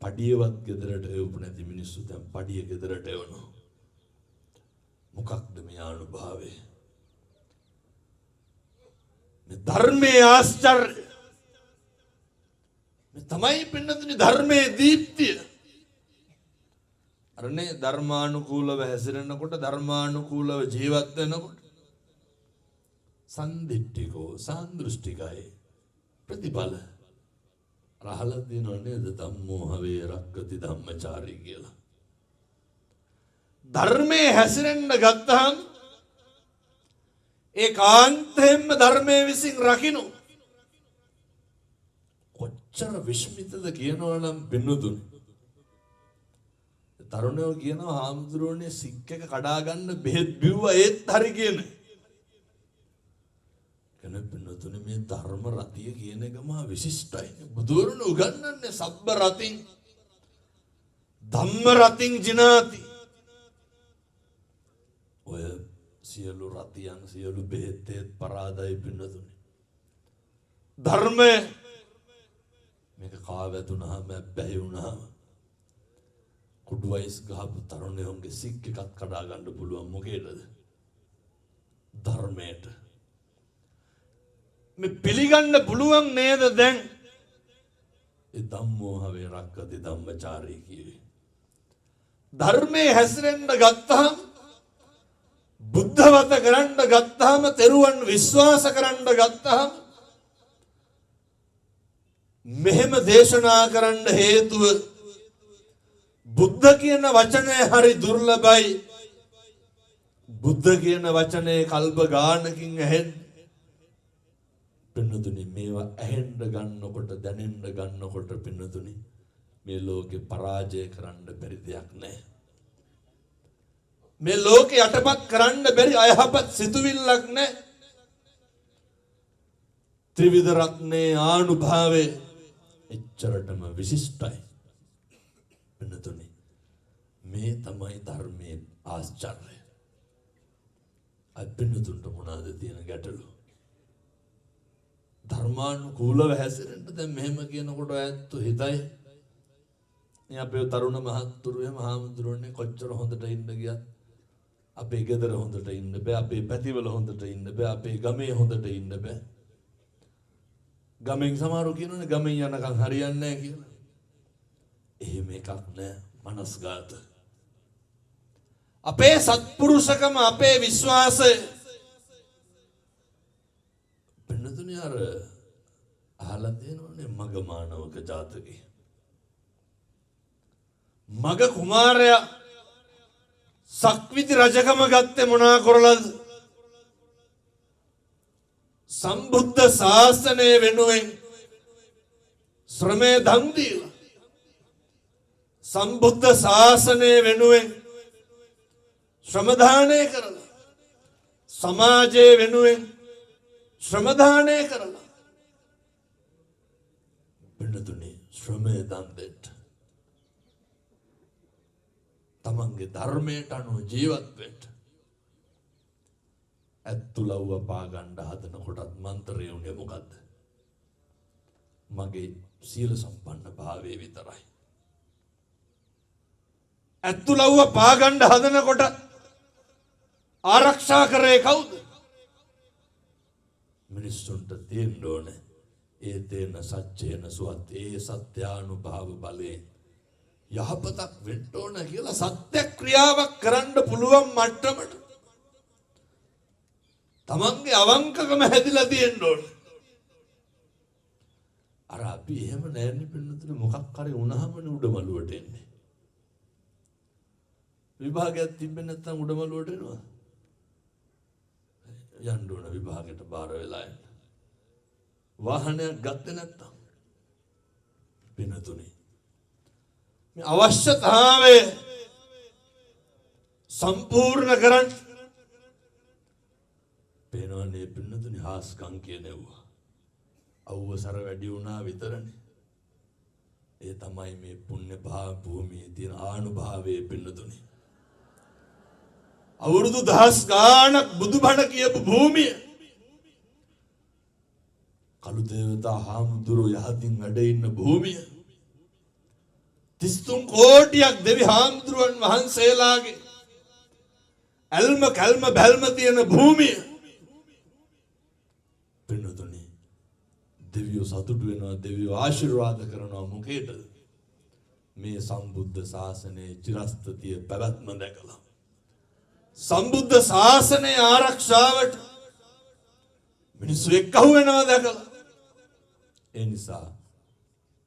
පඩියවත් ගෙදරට එවපු නැති මිනිස්සු දැන් පඩිය ගෙදරට එවනවා. මොකක්ද මේ ආනුභාවය? මේ ධර්මයේ ආශ්චර්ය. මේ තමයි පින්නතුනි ධර්මයේ දීප්තිය. අරනේ ධර්මානුකූලව හැසිරෙනකොට, ධර්මානුකූලව ජීවත් වෙනකොට සන්දිට්ඨිකෝ සාන්දෘෂ්ටිකයි ප්‍රතිඵල රහල දිනව නේද? ධම්මෝ හවේ රක්කති ධම්මචාරී කියලා. ධර්මයේ හැසිරෙන්න ගත්තහම ඒකාන්තයෙන්ම ධර්මයේ විසින් රකින්න. කොච්චර විස්මිතද කියනවා නම් පින්නතුනි. තරුණයෝ කියනවා හාමුදුරුවනේ සික් එක කඩා ගන්න බෙහෙත් බිව්වා ඒත් හරි කියන. කෙනෙක් පින්නතුනි මේ ධර්ම රතිය කියන එක මහා විශිෂ්ටයි. බුදුවරුන් උගන්වන්නේ සබ්බ රතින් ධම්ම රතින් ජිනාති. ඔය සියලු රතියන් සියලු බෙහෙත් පරාදයි පින්නතුනි. ධර්මය මේක කා වැදුනහම බැහි වුණාම කුඩු වයිස් ගහපු තරුණයන්ගේ සික් එකක් කඩා ගන්න පුළුවන් මොකේද? ධර්මයට. මේ පිළිගන්න පුළුවන් නේද දැන්? ඒ ධම්මෝ හවේ රක්කති ධම්මචාරී කිව්වේ. ධර්මයේ හැසිරෙන්න ගත්තාම, බුද්ධවත කරන්න ගත්තාම, තෙරුවන් විශ්වාස කරන්න ගත්තාම මෙහෙම දේශනා කරන්න හේතුව බුද්ධ කියන වචනය හරි දුර්ලභයි. බුද්ධ කියන වචනේ කල්ප ගානකින් ඇහෙන්නේ. පින්නතුනි, මේවා ඇහෙන්න ගන්නකොට, දැනෙන්න ගන්නකොට පින්නතුනි, මේ ලෝකේ පරාජය කරන්න බැරි දෙයක් නෑ. මේ ලෝකේ යටපත් කරන්න බැරි අයහපත් සිතුවිල්ලක් නෑ. ත්‍රිවිධ රත්නයේ ආනුභාවය එච්චරටම විශිෂ්ටයි. පින්නතුනි, මේ තමයි ධර්මයේ ආශ්චර්යය. අද පින්නතුන්ට මොනවාද තියෙන ගැටලු? ධර්මානුකූලව හැසිරෙන්න දැන් මෙහෙම කියනකොට ඇත්තෝ හිතයි මේ අපේ තරුණ මහත්තුරු එහෙම හාමුදුරුවනේ කොච්චර හොඳට ඉන්න ගියත් අපේ ගෙදර හොඳට ඉන්න බෑ, අපේ පැතිවල හොඳට ඉන්න බෑ, අපේ ගමේ හොඳට ඉන්න බෑ. ගමෙන් සමහරව කියනවනේ ගමෙන් යනකම් හරියන්නේ නෑ කියලා. එහෙම එකක් නෑ මනස්ගාත. අපේ සත්පුරුෂකම, අපේ විශ්වාසය පින්නතුනේ, අර අහලා තියෙනවනේ මග මානවක ජාතකේ. මග කුමාරයා සක්විති රජකම ගත්තේ මොනා කරලාද? සම්බුද්ධ ශාසනය වෙනුවෙන් ශ්‍රමය දන් දීලා, සම්බුද්ධ ශාසනය වෙනුවෙන් ශ්‍රමදානය කරලා, සමාජය වෙනුවෙන් ශ්‍රමදානය කරලා. පින්නතුනේ, ශ්‍රමය දන් දෙන්න, තමන්ගේ ධර්මයට අනුව ජීවත් වෙන්න. ඇත්තුලව්ව පාගන්න හදන කොටත් මන්ත්‍රය උනේ මොකද්ද? මගේ සීල සම්පන්න භාවය විතරයි. ඇත්තුලව්ව පාගන්න හදන කොට ආරක්ෂා කරේ කවුද? මිනිස්සුන්ට තියෙන්න ඕනේ ඒ තේන සච්චේන සුවත්, ඒ සත්‍යානුභාව බලයෙන් යහපතක් වෙන්න ඕන කියලා සත්‍ය ක්‍රියාවක් කරන්න පුළුවන් මට්ටමට තමන්ගේ අවංකකම හැදිලා තියෙන්න ඕන. අර අපි එහෙම නෑනේ පින්නතුනේ, මොකක් හරි වුණාමනේ උඩමළුවට එන්නේ. විභාගයක් තිබෙන්නේ නැත්නම් උඩමළුවට එනවා. යන්න ඕන විභාගයට බාර වෙලා එන්න. වාහනයක් ගත්තේ නැත්නම් පින්නතුනේ, මේ අවශ්‍යතාවය සම්පූර්ණ කරන්න පේනවනේ පින්නතුනේ හාස්කම් කියනෙව්වා. අවුව සර වැඩි වුණා විතරනේ. ඒ තමයි මේ පුණ්‍ය භූමියේ තියෙන ආනුභාවයේ පින්නතුනේ. අවුරුදු දහස් ගාණක් බුදුබණ කියපු භූමිය. කළු දේවතා හාමුදුරුවෝ යහතින් වැඩ ඉන්න භූමිය. 33 කෝටියක් දෙවි හාමුදුරුවන් වහන්සේලාගේ ඇල්ම කැල්ම බැල්ම තියෙන භූමිය. පින්නතුනි, දෙවියෝ සතුටු වෙනවා, දෙවියෝ ආශිර්වාද කරනවා. මොකේද? මේ සම්බුද්ධ ශාසනයේ චිරස්ථිතිය පැවැත්ම දැකලා, සම්බුද්ධ ශාසනයේ ආරක්ෂාවට මිනිස්සු එක්කහු වෙනවා දැකලා. ඒ නිසා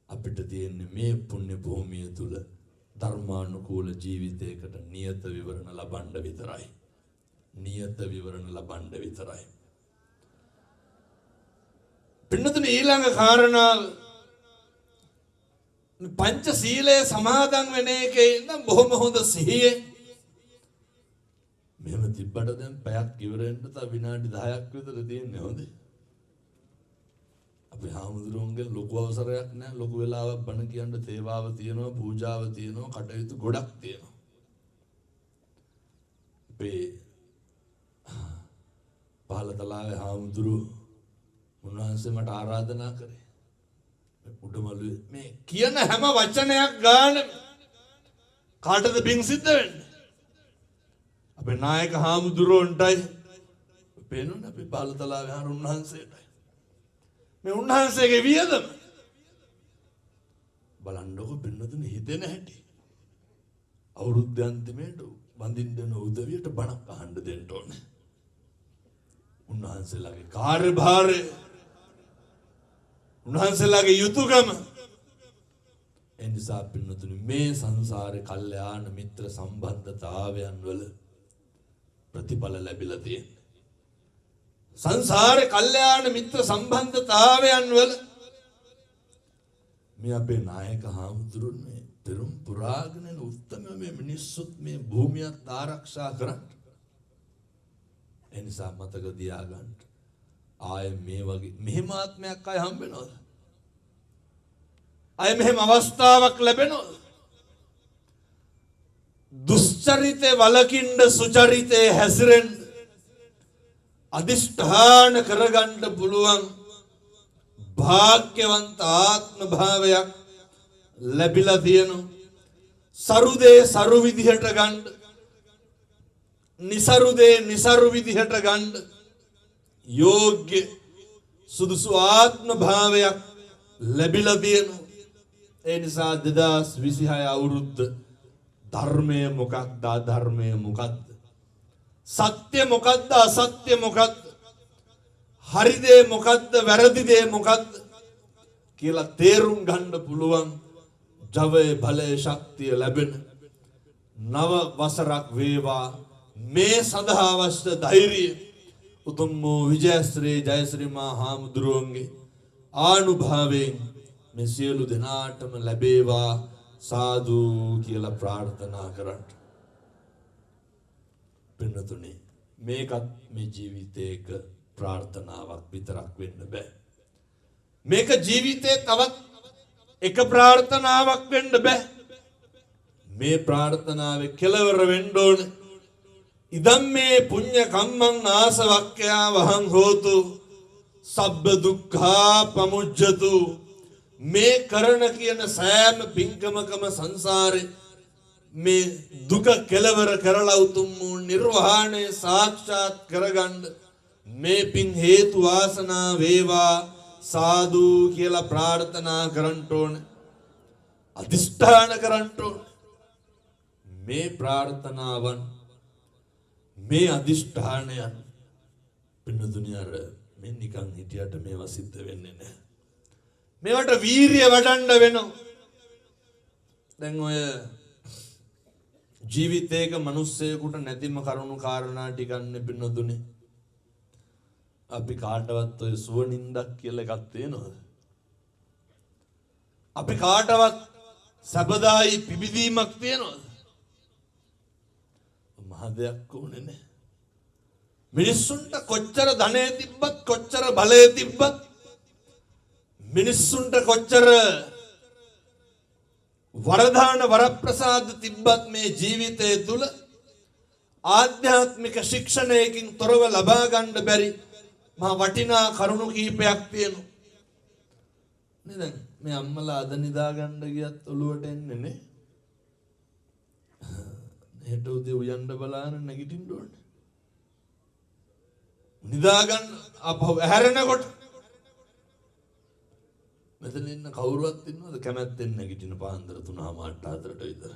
අපිට තියෙන්නේ මේ පුණ්‍ය භූමිය තුල ධර්මානුකූල ජීවිතයකට නියත විවරණ ලබන්න විතරයි. නියත විවරණ ලබන්න විතරයි. පින්නතුනේ, ඊළඟ කාරණාව පංච සීලය සමාදන් වෙන එකේ ඉඳන් බොහොම හොඳ සිහියෙන් මෙහෙම තිබ්බට දැන් පැයක් ඉවර වෙන්න තව විනාඩි 10ක් විතර තියෙන්නේ. හොඳේ. අපි හාමුදුරුවන්ගේ ලොකු අවසරයක් නෑ ලොකු වෙලාවක් බණ කියන්න. තේවාව තියෙනවා, පූජාව තියෙනවා, කටයුතු ගොඩක් තියෙනවා. අපේ පහළතලාවේ හාමුදුරුවෝ උන්වහන්සේ මට ආරාධනා කරේ උඩමළුවේ මේ කියන හැම වචනයක් ගානෙම කාටද පිං සිද්ධ වෙන්නේ? අපේ නායක හාමුදුරුවන්ටයි. පේනවනේ අපේ පහළතලාවේ හාමුදුරුවෝ උන්වහන්සේටයි. මේ උන්වහන්සේගේ වියදම බලන්නකො පින්නතුනි, හිතෙන හැටි. අවුරුද්ද අන්තිමේට වඳින්න දෙන උදවියට බණක් අහන්න දෙන්න ඕනේ. උන්වහන්සේලාගේ කාර්යභාරය, උන්වහන්සේලාගේ යුතුයකම. ඒ නිසා පින්නතුනි, මේ සංසාරේ කල්යාණ මිත්‍ර සම්බන්ධතාවයන් වල ප්‍රතිඵල ලැබිලා තියෙන්නේ. සංසාරේ කල්යාණ මිත්‍ර සම්බන්ධතාවයන් වල මේ අපේ නායක හාමුදුරුවන් මේ පෙරුම් පුරාගෙන යන උත්තම මේ මිනිස්සුත් මේ භූමියත් ආරක්ෂා කරන්න. ඒ නිසා මතක තියාගන්න. ආය මේ වගේ මෙහෙම ආත්මයක් ආය හම්බ වෙනවද? ආය මෙහෙම අවස්ථාවක් ලැබෙනවද? දුෂ්චරිතේ වලකින්න සුචරිතේ හැසිරෙන්න අදිෂ්ඨාන කරගන්න පුළුවන් භාග්‍යවන්ත ආත්ම භාවයක් ලැබිලා තියෙනවා. සරු දේ සරු විදිහට ගන්න, නිසරු දේ නිසරු විදිහට ගන්න යෝග්‍ය සුදුසු ආත්ම භාවයක් ලැබිලා තියෙනවා. ඒ නිසා 2026 අවුරුද්ද ධර්මය මොකක්ද, අධර්මය මොකක්ද, සත්‍ය මොකක්ද, අසත්‍ය මොකක්ද, හරි දේ මොකක්ද, වැරදි දේ මොකක්ද කියලා තේරුම් ගන්න පුළුවන් ජවය බලය ශක්තිය ලැබෙන නව වසරක් වේවා. මේ සඳහා අවශ්‍ය ධෛර්යය උතුම් වූ විජයශ්‍රී ජයශ්‍රී මා හාමුදුරුවන්ගේ ආනුභාවයෙන් මේ සියලු දෙනාටම ලැබේවා සාදු කියලා ප්‍රාර්ථනා කරන්න. පින්නතුනේ, මේකත් මේ ජීවිතයක ප්‍රාර්ථනාවක් විතරක් වෙන්න බෑ. මේක ජීවිතේ තවත් එක ප්‍රාර්ථනාවක් වෙන්න බෑ. මේ ප්‍රාර්ථනාවේ කෙලවර වෙන්න ඕන. ඉදම් මේ පුඤ්ඤ කම්මං ආසවක්ඛයා වහං හෝතු සබ්බ දුක්ඛා පමුජ්ජතු. මේ කරන කියන සෑම පින්කමකම සංසාරේ මේ දුක කෙලවර කරලා උතුම් වූ නිර්වාණය සාක්ෂාත් කරගන්න මේ පින් හේතු වාසනා වේවා සාදු කියලා ප්‍රාර්ථනා කරන්න ඕන, අධිෂ්ඨාන කරන්න ඕන. මේ ප්‍රාර්ථනාවන්, මේ අධිෂ්ඨානයන් පින්නතුනි, අර මේ නිකන් හිටියට මේවා සිද්ධ වෙන්නේ නැහැ. මේවට වීරිය වඩන්න වෙනවා. දැන් ඔය ජීවිතේක මිනිස්සෙකුට නැතිම කරුණු කාරණා ටිකක් පින්නතුනේ. අපි කාටවත් ඔය සුව නින්දක් කියලා එකක් තියෙනවද? අපි කාටවත් සැපදායි පිබිදීමක් තියෙනවද? මහ දෙයක් ඕනේ නෑ. මිනිස්සුන්ට කොච්චර ධනය තිබ්බත්, කොච්චර බලය තිබ්බත්, මිනිස්සුන්ට කොච්චර වරදාන වරප්‍රසාද තිබ්බත් මේ ජීවිතය තුළ ආධ්‍යාත්මික ශික්ෂණයකින් තොරව ලබා ගන්න බැරි මහා වටිනා කරුණු කීපයක් තියෙනවා. නේ, දැන් මේ අම්මලා අද නිදා ගන්න ගියත් ඔළුවට එන්නේ නේ. හෙට උදේ උයන්න බලාන නැගිටින්න ඕනේ. නිදා ගන්න අපහු ඇහැරෙනකොට මෙතන ඉන්න කවුරුවත් ඉන්නවද කැමැත්තෙන් නැගිටින පාන්දර 3:30 4ට විතර?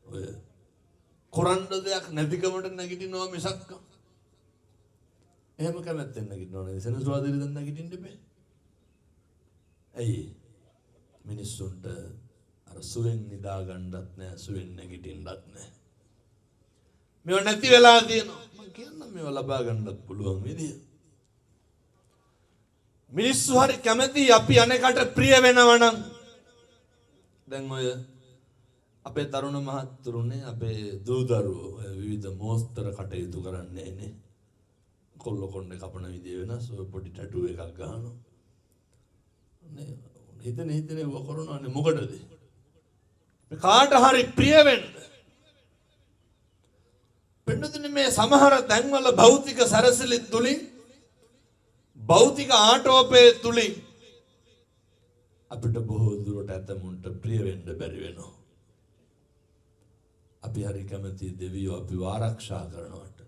ඔය කරන්න දෙයක් නැතිකමට නැගිටිනවා මිසක් එහෙම කැමැත්තෙන් නැගිටිනව නේද? සෙනසුරාදා ඉඳන් නැගිටින්න බෑ. ඇයි? මිනිස්සුන්ට අර සුවෙන් නිදා ගන්නත් නෑ, සුවෙන් නැගිටින්නත් නෑ. මේවා නැති වෙලා තියෙනවා. මං කියන්නම් මේවා ලබා ගන්නත් පුළුවන් විදිය. මිනිස්සු හරි කැමති අපි අනෙකට ප්‍රිය වෙනවා නම්. දැන් ඔය අපේ තරුණ මහත්තුරුනේ, අපේ දූ දරුවෝ ඔය විවිධ මෝස්තර කටයුතු කරන්නේ නේ. කොල්ල කොණ්ඩේ කපන විදිය වෙනස්, ඔය පොඩි ටැටු එකක් ගහනවා. නේ, හිතෙන හිතෙන ඒවා කරනවානේ. මොකටද? මේ කාට හරි ප්‍රිය වෙන්න. පින්නතුනි, මේ සමහර තැන්වල භෞතික සැරසිලි තුලින්, භෞතික ආටෝපය තුලින් අපිට බොහෝ දුරට ඇතමුන්ට ප්‍රිය වෙන්න බැරි වෙනවා. අපි හරි කැමති දෙවියෝ අපිව ආරක්ෂා කරනවට.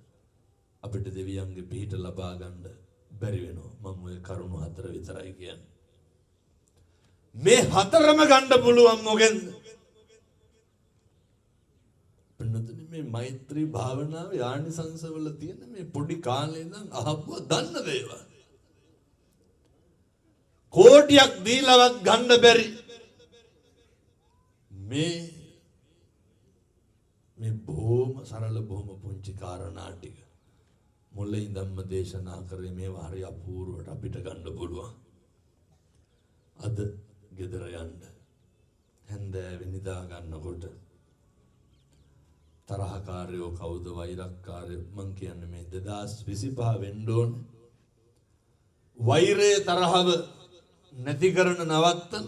අපිට දෙවියන්ගේ පිහිට ලබා ගන්න බැරි වෙනවා. මම ඔය කරුණු හතර විතරයි කියන්නේ. මේ හතරම ගන්න පුළුවන් මොකෙන්ද? පින්නතුනි, මේ මෛත්‍රී භාවනාවේ ආනිසංසවල තියෙන මේ පොඩි කාලේ ඉඳන් අහපුවා දන්න දේවල්. කෝටියක් දීලවත් ගන්න බැරි මේ මේ බොහොම සරල බොහොම පුංචි කාරණා ටික මුලින් ඉඳන්ම දේශනා කරේ. මේවා හරි අපූර්වට අපිට ගන්න පුළුවන්. අද ගෙදර යන්න හැන්දෑවේ නිදා ගන්නකොට තරහකාරයෝ කවුද, වෛරක්කාරයෝ? මං කියන්නේ මේ 2025 වෙන්න ඕනේ. වෛරය තරහව නැති කරන නවත්තන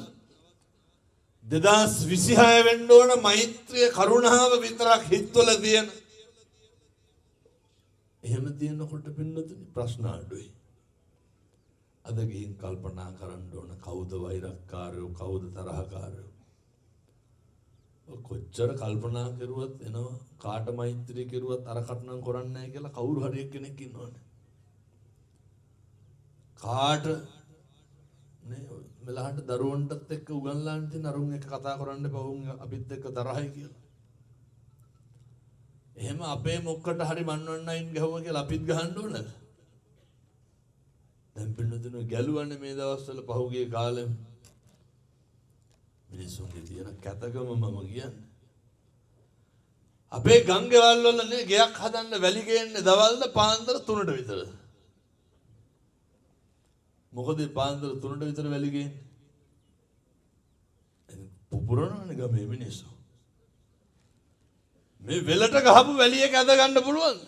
2026 වෙන්න ඕන. මෛත්‍රිය කරුණාව විතරක් හිතවල තියෙන. එහෙම තියෙනකොට පින්නතුනි ප්‍රශ්න අඩුයි. අද ගිහින් කල්පනා කරන්න ඕන කවුද වෛරක්කාරයෝ, කවුද තරහකාරයෝ. කොච්චර කල්පනා කරුවත් එනවා. කාට මෛත්‍රී කෙරුවත් අරකට නම් කරන්නේ නැහැ කියලා කවුරු හරි එක්කෙනෙක් ඉන්නවනේ. කාට නේ මෙලහට දරුවන්ටත් එක්ක උගන්ලාන්න තියෙන අරුන් එක්ක කතා කරන්න එපා, උන් අපිත් එක්ක තරහයි කියලා. එහෙම අපේ මොක්කට හරි 119 ගැහුවා කියලා අපිත් ගහන්න ඕනද? දැන් පින්නතුනේ ගැලුවනේ මේ දවස්වල පහුගිය කාලෙම. මිනිස්සුන්ගේ තියෙන කැතකම මම කියන්නේ. අපේ ගංගෙවල් වල නේ ගෙයක් හදන්න වැලි ගේන්නේ දවල්ද පාන්දර 3ට විතරද? මොකද ඒ පාන්දර 3ට විතර වැලි ගේන්නේ? පුපුරනවනේ ගමේ මිනිස්සු. මේ වෙලට ගහපු වැලි එක ඇද ගන්න පුළුවන්ද?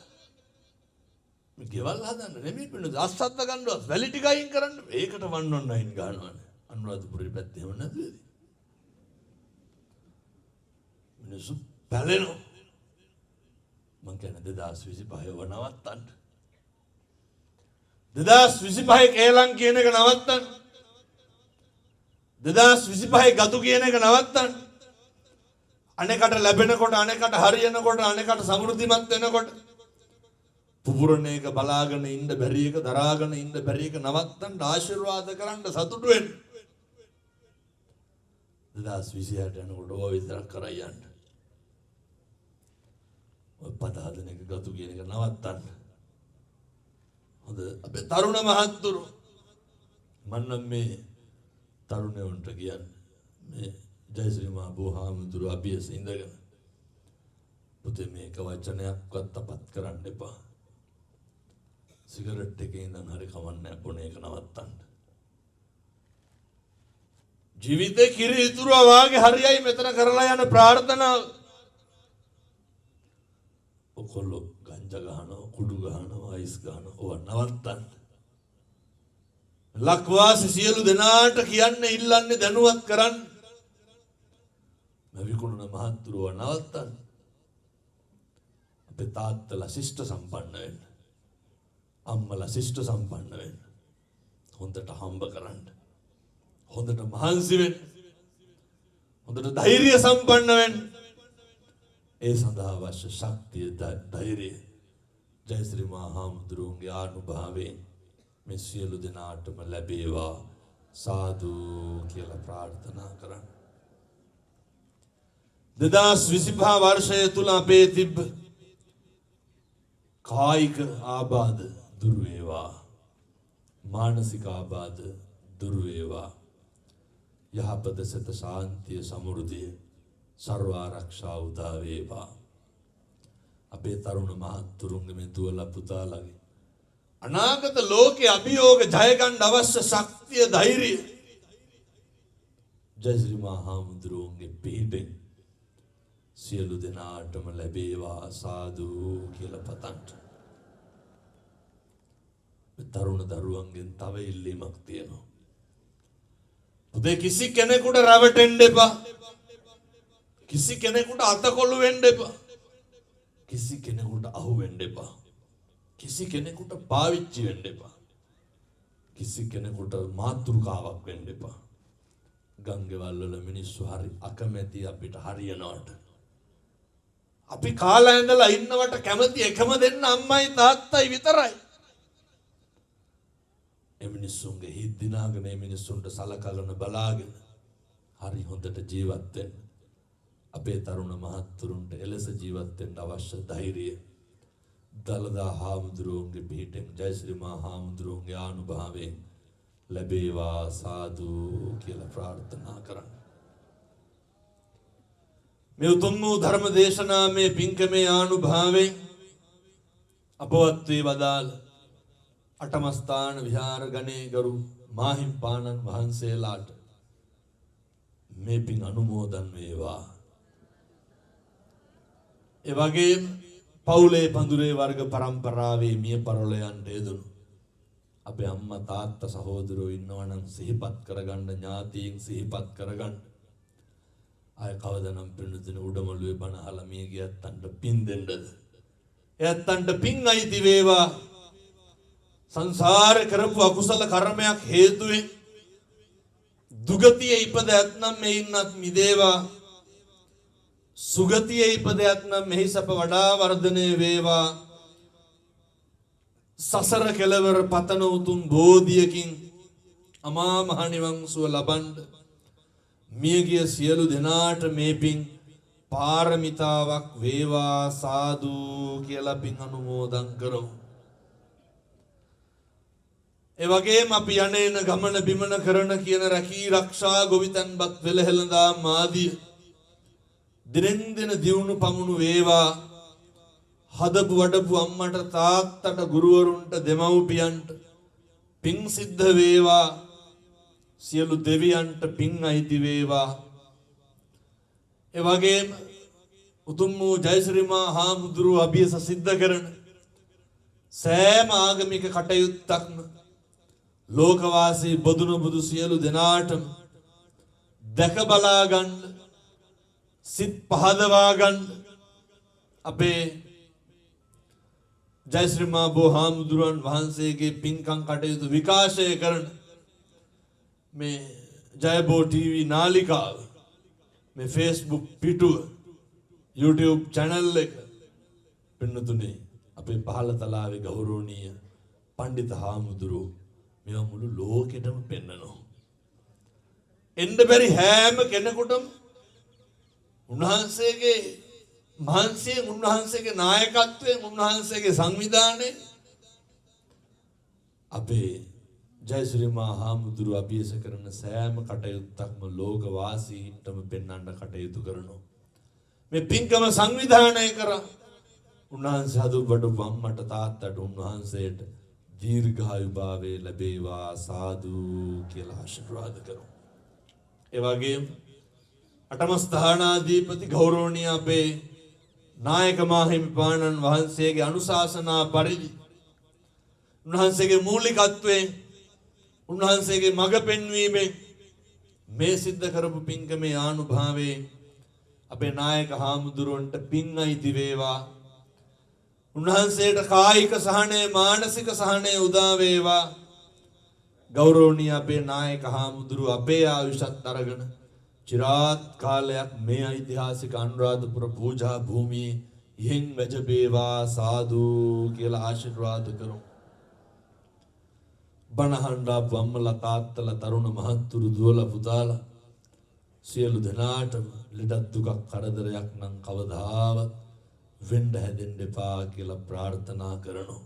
මේ ගෙවල් හදන්න නෙමෙයි පින්නු, අස්සත්ත ගන්නවත් වැලි ටික අයින් කරන්න. ඒකට 119 ගන්නවනේ. අනුරාධපුරේ පැත්තේ එහෙම නැතුවද? මිනිස්සු පැලෙනවා. මං කියන්නේ 2025 ව නවත්තන්න. 2025 කේලම් කියන එක නවත්තන්න. 2025 ගතු කියන එක නවත්තන්න. අනෙකට ලැබෙනකොට, අනෙකට හරියනකොට, අනෙකට සමෘද්ධිමත් වෙනකොට පුපුරන එක බලාගෙන ඉන්න බැරි එක, දරාගෙන ඉන්න බැරි එක නවත්තන්න, ආශිර්වාද කරන්න, සතුටු වෙන්න. 2026 යනකොට ඔය විතරක් කරයි යන්න. ඔය පද හදන එක, ගතු කියන එක නවත්තන්න. හොඳ අපේ තරුණ මහත්තුරු, මං නම් මේ තරුණයන්ට කියන්නේ මේ ජයශ්‍රී මහ බෝහාමුදුරුවෝ අභියස ඉඳගෙන, පුතේ මේක වචනයක්වත් අපත් කරන්න එපා. සිගරට් එකේ ඉඳන් හරි කමන්නේ බොන එක නවත්තන්න. ජීවිතේ කිරි ඉතුරුවා වාගේ හරියයි මෙතන කරලා යන ප්‍රාර්ථනාව. ඔකොල්ලෝ ගංජා ගහනවා, කුඩු ගහනවා, අයිස් ගහනවා, ඕවා නවත්තන්න. ලක්වාසි සියලු දෙනාට කියන්න ඉල්ලන්නේ, දැනුවත් කරන්න. මේ විකුණන මහත්තුරුව නවත්තන්න. අපේ තාත්තලා ශිෂ්ට සම්පන්න වෙන්න. අම්මලා ශිෂ්ට සම්පන්න වෙන්න. හොඳට හම්බ කරන්න. හොඳට මහන්සි වෙන්න. හොඳට ධෛර්ය සම්පන්න වෙන්න. ඒ සඳහා අවශ්‍ය ශක්තිය, ධෛර්යය ජයශ්‍රී මහා හාමුදුරුවන්ගේ ආනුභාවයෙන් මේ සියලු දෙනාටම ලැබේවා, සාදු කියලා ප්‍රාර්ථනා කරන්න. 2025 වර්ෂය තුල අපේ තිබ්බ කායික ආබාධ දුරු වේවා, මානසික ආබාධ දුරු වේවා, යහපත සත ශාන්තිය සමෘද්ධිය සර්ව ආරක්ෂා උදා වේවා. අපේ තරුණ මහත්තුරුන්ගේ මේ දුවලා පුතාලගේ අනාගත ලෝකේ අභියෝග ජය ගන්න අවශ්‍ය ශක්තිය ධෛර්යය ජයශ්‍රී මහා හාමුදුරුවන්ගේ පිහිටෙන් සියලු දෙනාටම ලැබේවා, සාදු කියලා පතන්න. මේ තරුණ දරුවන්ගෙන් තව ඉල්ලීමක් තියෙනවා. පුතේ කිසි කෙනෙකුට රැවටෙන්න එපා. කිසි කෙනෙකුට අතකොළු වෙන්න එපා. කිසි කෙනෙකුට අහු වෙන්න එපා. කිසි කෙනෙකුට පාවිච්චි වෙන්න එපා. කිසි කෙනෙකුට මාතෘකාවක් වෙන්න එපා. ගංගෙවල් වල මිනිස්සු හරි අකමැති අපිට හරියනවට. අපි කාලා ඉඳලා ඉන්නවට කැමති එකම දෙන්න අම්මයි තාත්තයි විතරයි. ඒ මිනිස්සුන්ගේ හිත් දිනාගෙන, ඒ මිනිස්සුන්ට සලකගෙන බලාගෙන හරි හොඳට ජීවත් වෙන්න. අපේ තරුණ මහත්තුරුන්ට එලෙස ජීවත් වෙන්න අවශ්‍ය ධෛර්යය දළදා හාමුදුරුවන්ගේ පිහිටෙන්, ජයශ්‍රී මහා හාමුදුරුවන්ගේ ආනුභාවයෙන් ලැබේවා, සාදු කියලා ප්‍රාර්ථනා කරන්න. මේ උතුම් වූ ධර්ම දේශනාමය පින්කමේ ආනුභාවයෙන් අපවත් වී වදාළ අටමස්ථාන විහාර ගණේ ගරු මාහිම්පාණන් වහන්සේලාට මේ පින් අනුමෝදන් වේවා. ඒ වගේම පවුලේ පඳුරේ වර්ග පරම්පරාවේ මිය පරලොව යන්න යෙදුණු අපේ අම්මා තාත්තා සහෝදරයෝ ඉන්නවා නම් සිහිපත් කරගන්න, ඥාතීන් සිහිපත් කරගන්න. ආය කවදනම් පින්නතුනේ උඩමළුවේ බණ අහලා මිය ගියත්තන්ට පින් දෙන්නද? එයත්තන්ට පින් අයිති වේවා. සංසාරේ කරපු අකුසල කර්මයක් හේතුවෙන් දුගතියේ ඉපද ඇත්නම් මෙයින්වත් මිදේවා. සුගතියේ ඉපද ඇත්නම් මෙහි සැප වඩා වර්ධනය වේවා. සසර කෙලවර පතන උතුම් බෝධියකින් අමා මහ නිවන් සුව ලබන්න මියගිය සියලු දෙනාට මේ පින් පාරමිතාවක් වේවා සාදු කියලා පින් අනුමෝදන් කරමු. ඒ වගේම අපි යන එන ගමන බිමන කරන කියන රැකී රක්ෂා ගොවිතැන්පත් වෙළහෙළඳාම් ආදිය දිනෙන් දින දියුණු පමුණු වේවා. හදපු වඩපු අම්මට තාත්තට ගුරුවරුන්ට දෙමව්පියන්ට පින් සිද්ධ වේවා. සියලු දෙවියන්ට පින් අයිති වේවා. ඒ වගේම උතුම් වූ ජයශ්‍රී මා හාමුදුරුවෝ අභියස සිද්ධ කරන සෑම ආගමික කටයුත්තක්ම ලෝකවාසී බොදු නොබුදු සියලු දෙනාටම දැක බලා ගන්න, සිත් පහදවා ගන්න අපේ ජයශ්‍රී මා බෝ හාමුදුරුවන් වහන්සේගේ පින්කම් කටයුතු විකාශය කරන මේ ජයබෝ ටීවී නාලිකාව, මේ ෆේස්බුක් පිටුව, YouTube channel එක පින්නතුනේ අපේ පහළ තලාවේ ගෞරවනීය පණ්ඩිත හාමුදුරුවෝ මේවා මුළු ලෝකෙටම පෙන්නනවා. එන්න බැරි හැම කෙනෙකුටම උන්වහන්සේගේ මහන්සියෙන්, උන්වහන්සේගේ නායකත්වයෙන්, උන්වහන්සේගේ සංවිධානයෙන් අපේ ජයශ්‍රී මා හාමුදුරුවෝ අභියස කරන සෑම කටයුත්තක්ම ලෝකවාසීන්ටම පෙන්වන්න කටයුතු කරනවා. මේ පින්කම සංවිධානය කරා උන්වහන්සේ හදු බඩු අම්මට තාත්තට උන්වහන්සේට දීර්ඝායුභාවය ලැබේවා සාදු කියලා ආශිර්වාද කරමු. ඒ වගේම අටමස්ථානාධිපති ගෞරවනීය අපේ නායක මාහිමිපාණන් වහන්සේගේ අනුශාසනා පරිදි උන්වහන්සේගේ මූලිකත්වයෙන් උන්වහන්සේගේ මඟ පෙන්වීමෙන් මේ සිද්ධ කරපු පින්කමේ ආනුභාවයෙන් අපේ නායක හාමුදුරුවන්ට පින් අයිති වේවා. උන්වහන්සේට කායික සහනය මානසික සහනය උදා වේවා. ගෞරවනීය අපේ නායක හාමුදුරුව අපේ ආයුෂත් අරගෙන චිරාත් කාලයක් මේ ඓතිහාසික අනුරාධපුර පූජා භූමියේ ඉහෙන් වැජබේවා සාදු කියලා ආශිර්වාද කරමු. බණහන් ආපු අම්මලා තාත්තලා තරුණ මහත්තුරු දුවලා පුතාලා සියලු දෙනාටම ලෙඩක් දුකක් කරදරයක් නම් කවදාවත් වෙන්න හැදෙන්න එපා කියලා ප්‍රාර්ථනා කරනවා.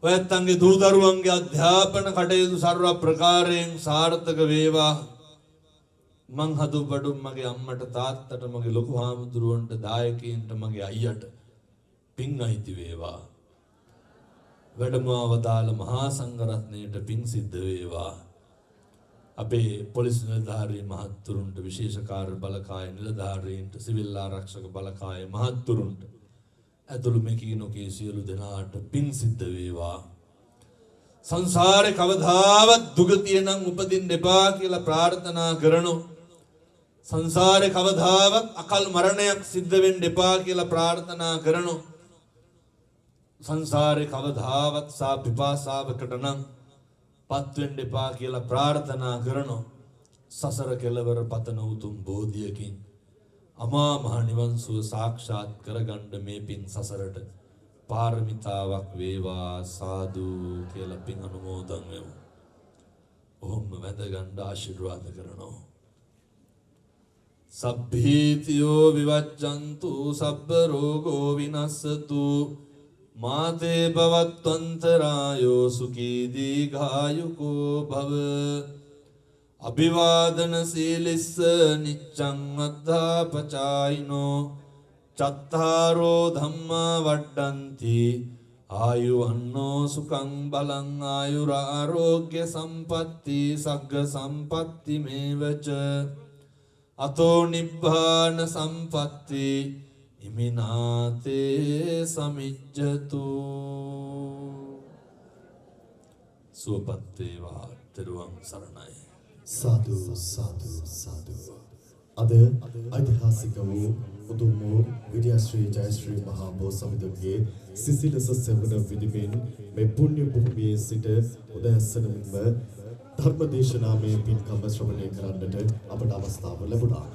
ඔයත්න්ගේ දූ දරුවන්ගේ අධ්‍යාපන කටයුතු සර්ව ප්‍රකාරයෙන් සාර්ථක වේවා. මං හදු බඩු මගේ අම්මට තාත්තට මගේ ලොකු හාමුදුරුවන්ට දායකයින්ට මගේ අයියට පින් අයිති වේවා. වැඩමවා වදාළ මහා සංඝරත්නයට පින් සිද්ධ වේවා. අපේ පොලිස් නිලධාරී මහත්තුරුන්ට විශේෂ කාර්ය බලකාය නිලධාරීන්ට සිවිල් ආරක්ෂක බලකාය මහත්තුරුන්ට ඇතුළු මෙකී නොකී සියලු දෙනාට පින් සිද්ධ වේවා. සංසාරේ කවදාවත් දුගතිය නම් උපදින්න එපා කියලා ප්‍රාර්ථනා කරනෝ. සංසාරේ කවදාවත් අකල් මරණයක් සිද්ධ වෙන්න එපා කියලා ප්‍රාර්ථනා කරනෝ. සංසාරේ කවදාවත් සා පිපාසාවකට නම් පත් වෙන්න එපා කියලා ප්‍රාර්ථනා කරනෝ. සසර කෙලවර පතන උතුම් බෝධියකින් අමා මහ නිවන් සුව සාක්ෂාත් කරගන්න මේ පින් සසරට පාරමිතාවක් වේවා සාදු කියලා පින් අනුමෝදන් වෙමු. ඔහොම වැඳ ගන්න ආශිර්වාද කරනවා. සබ්බීතියෝ විවච්ඡන්තු සබ්බ රෝගෝ විනස්සතු මාතේ භවත්වන්තරායෝ සුඛී දීඝායුකෝ භව. අභිවාදන සීලිස්ස නිච්ඡං වද්ධාපචායිනෝ චත්තාරෝ ධම්මා වඩ්ඩಂತಿ ආයුවන්නෝ සුඛං බලං ආයුරාරෝග්‍ය සම්පatti සග්ග සම්පatti මේවච අතෝ නිබ්බාන සම්පatti ඉමිනාතේ සමිජ්ජතු. සුවපත් වේවා. තෙරුවන් සරණයි. සාදු සාදු සාදු. අද ඓතිහාසික වූ උතුම් වූ විජයශ්‍රී ජයශ්‍රී මහා බෝසමිඳුන්ගේ සිසිලස සෙවණ විඳිමින් මේ පුණ්‍ය භූමියේ සිට උදෑසනම ධර්ම දේශනාමය පින්කම ශ්‍රවණය කරන්නට අපට අවස්ථාව ලැබුණා.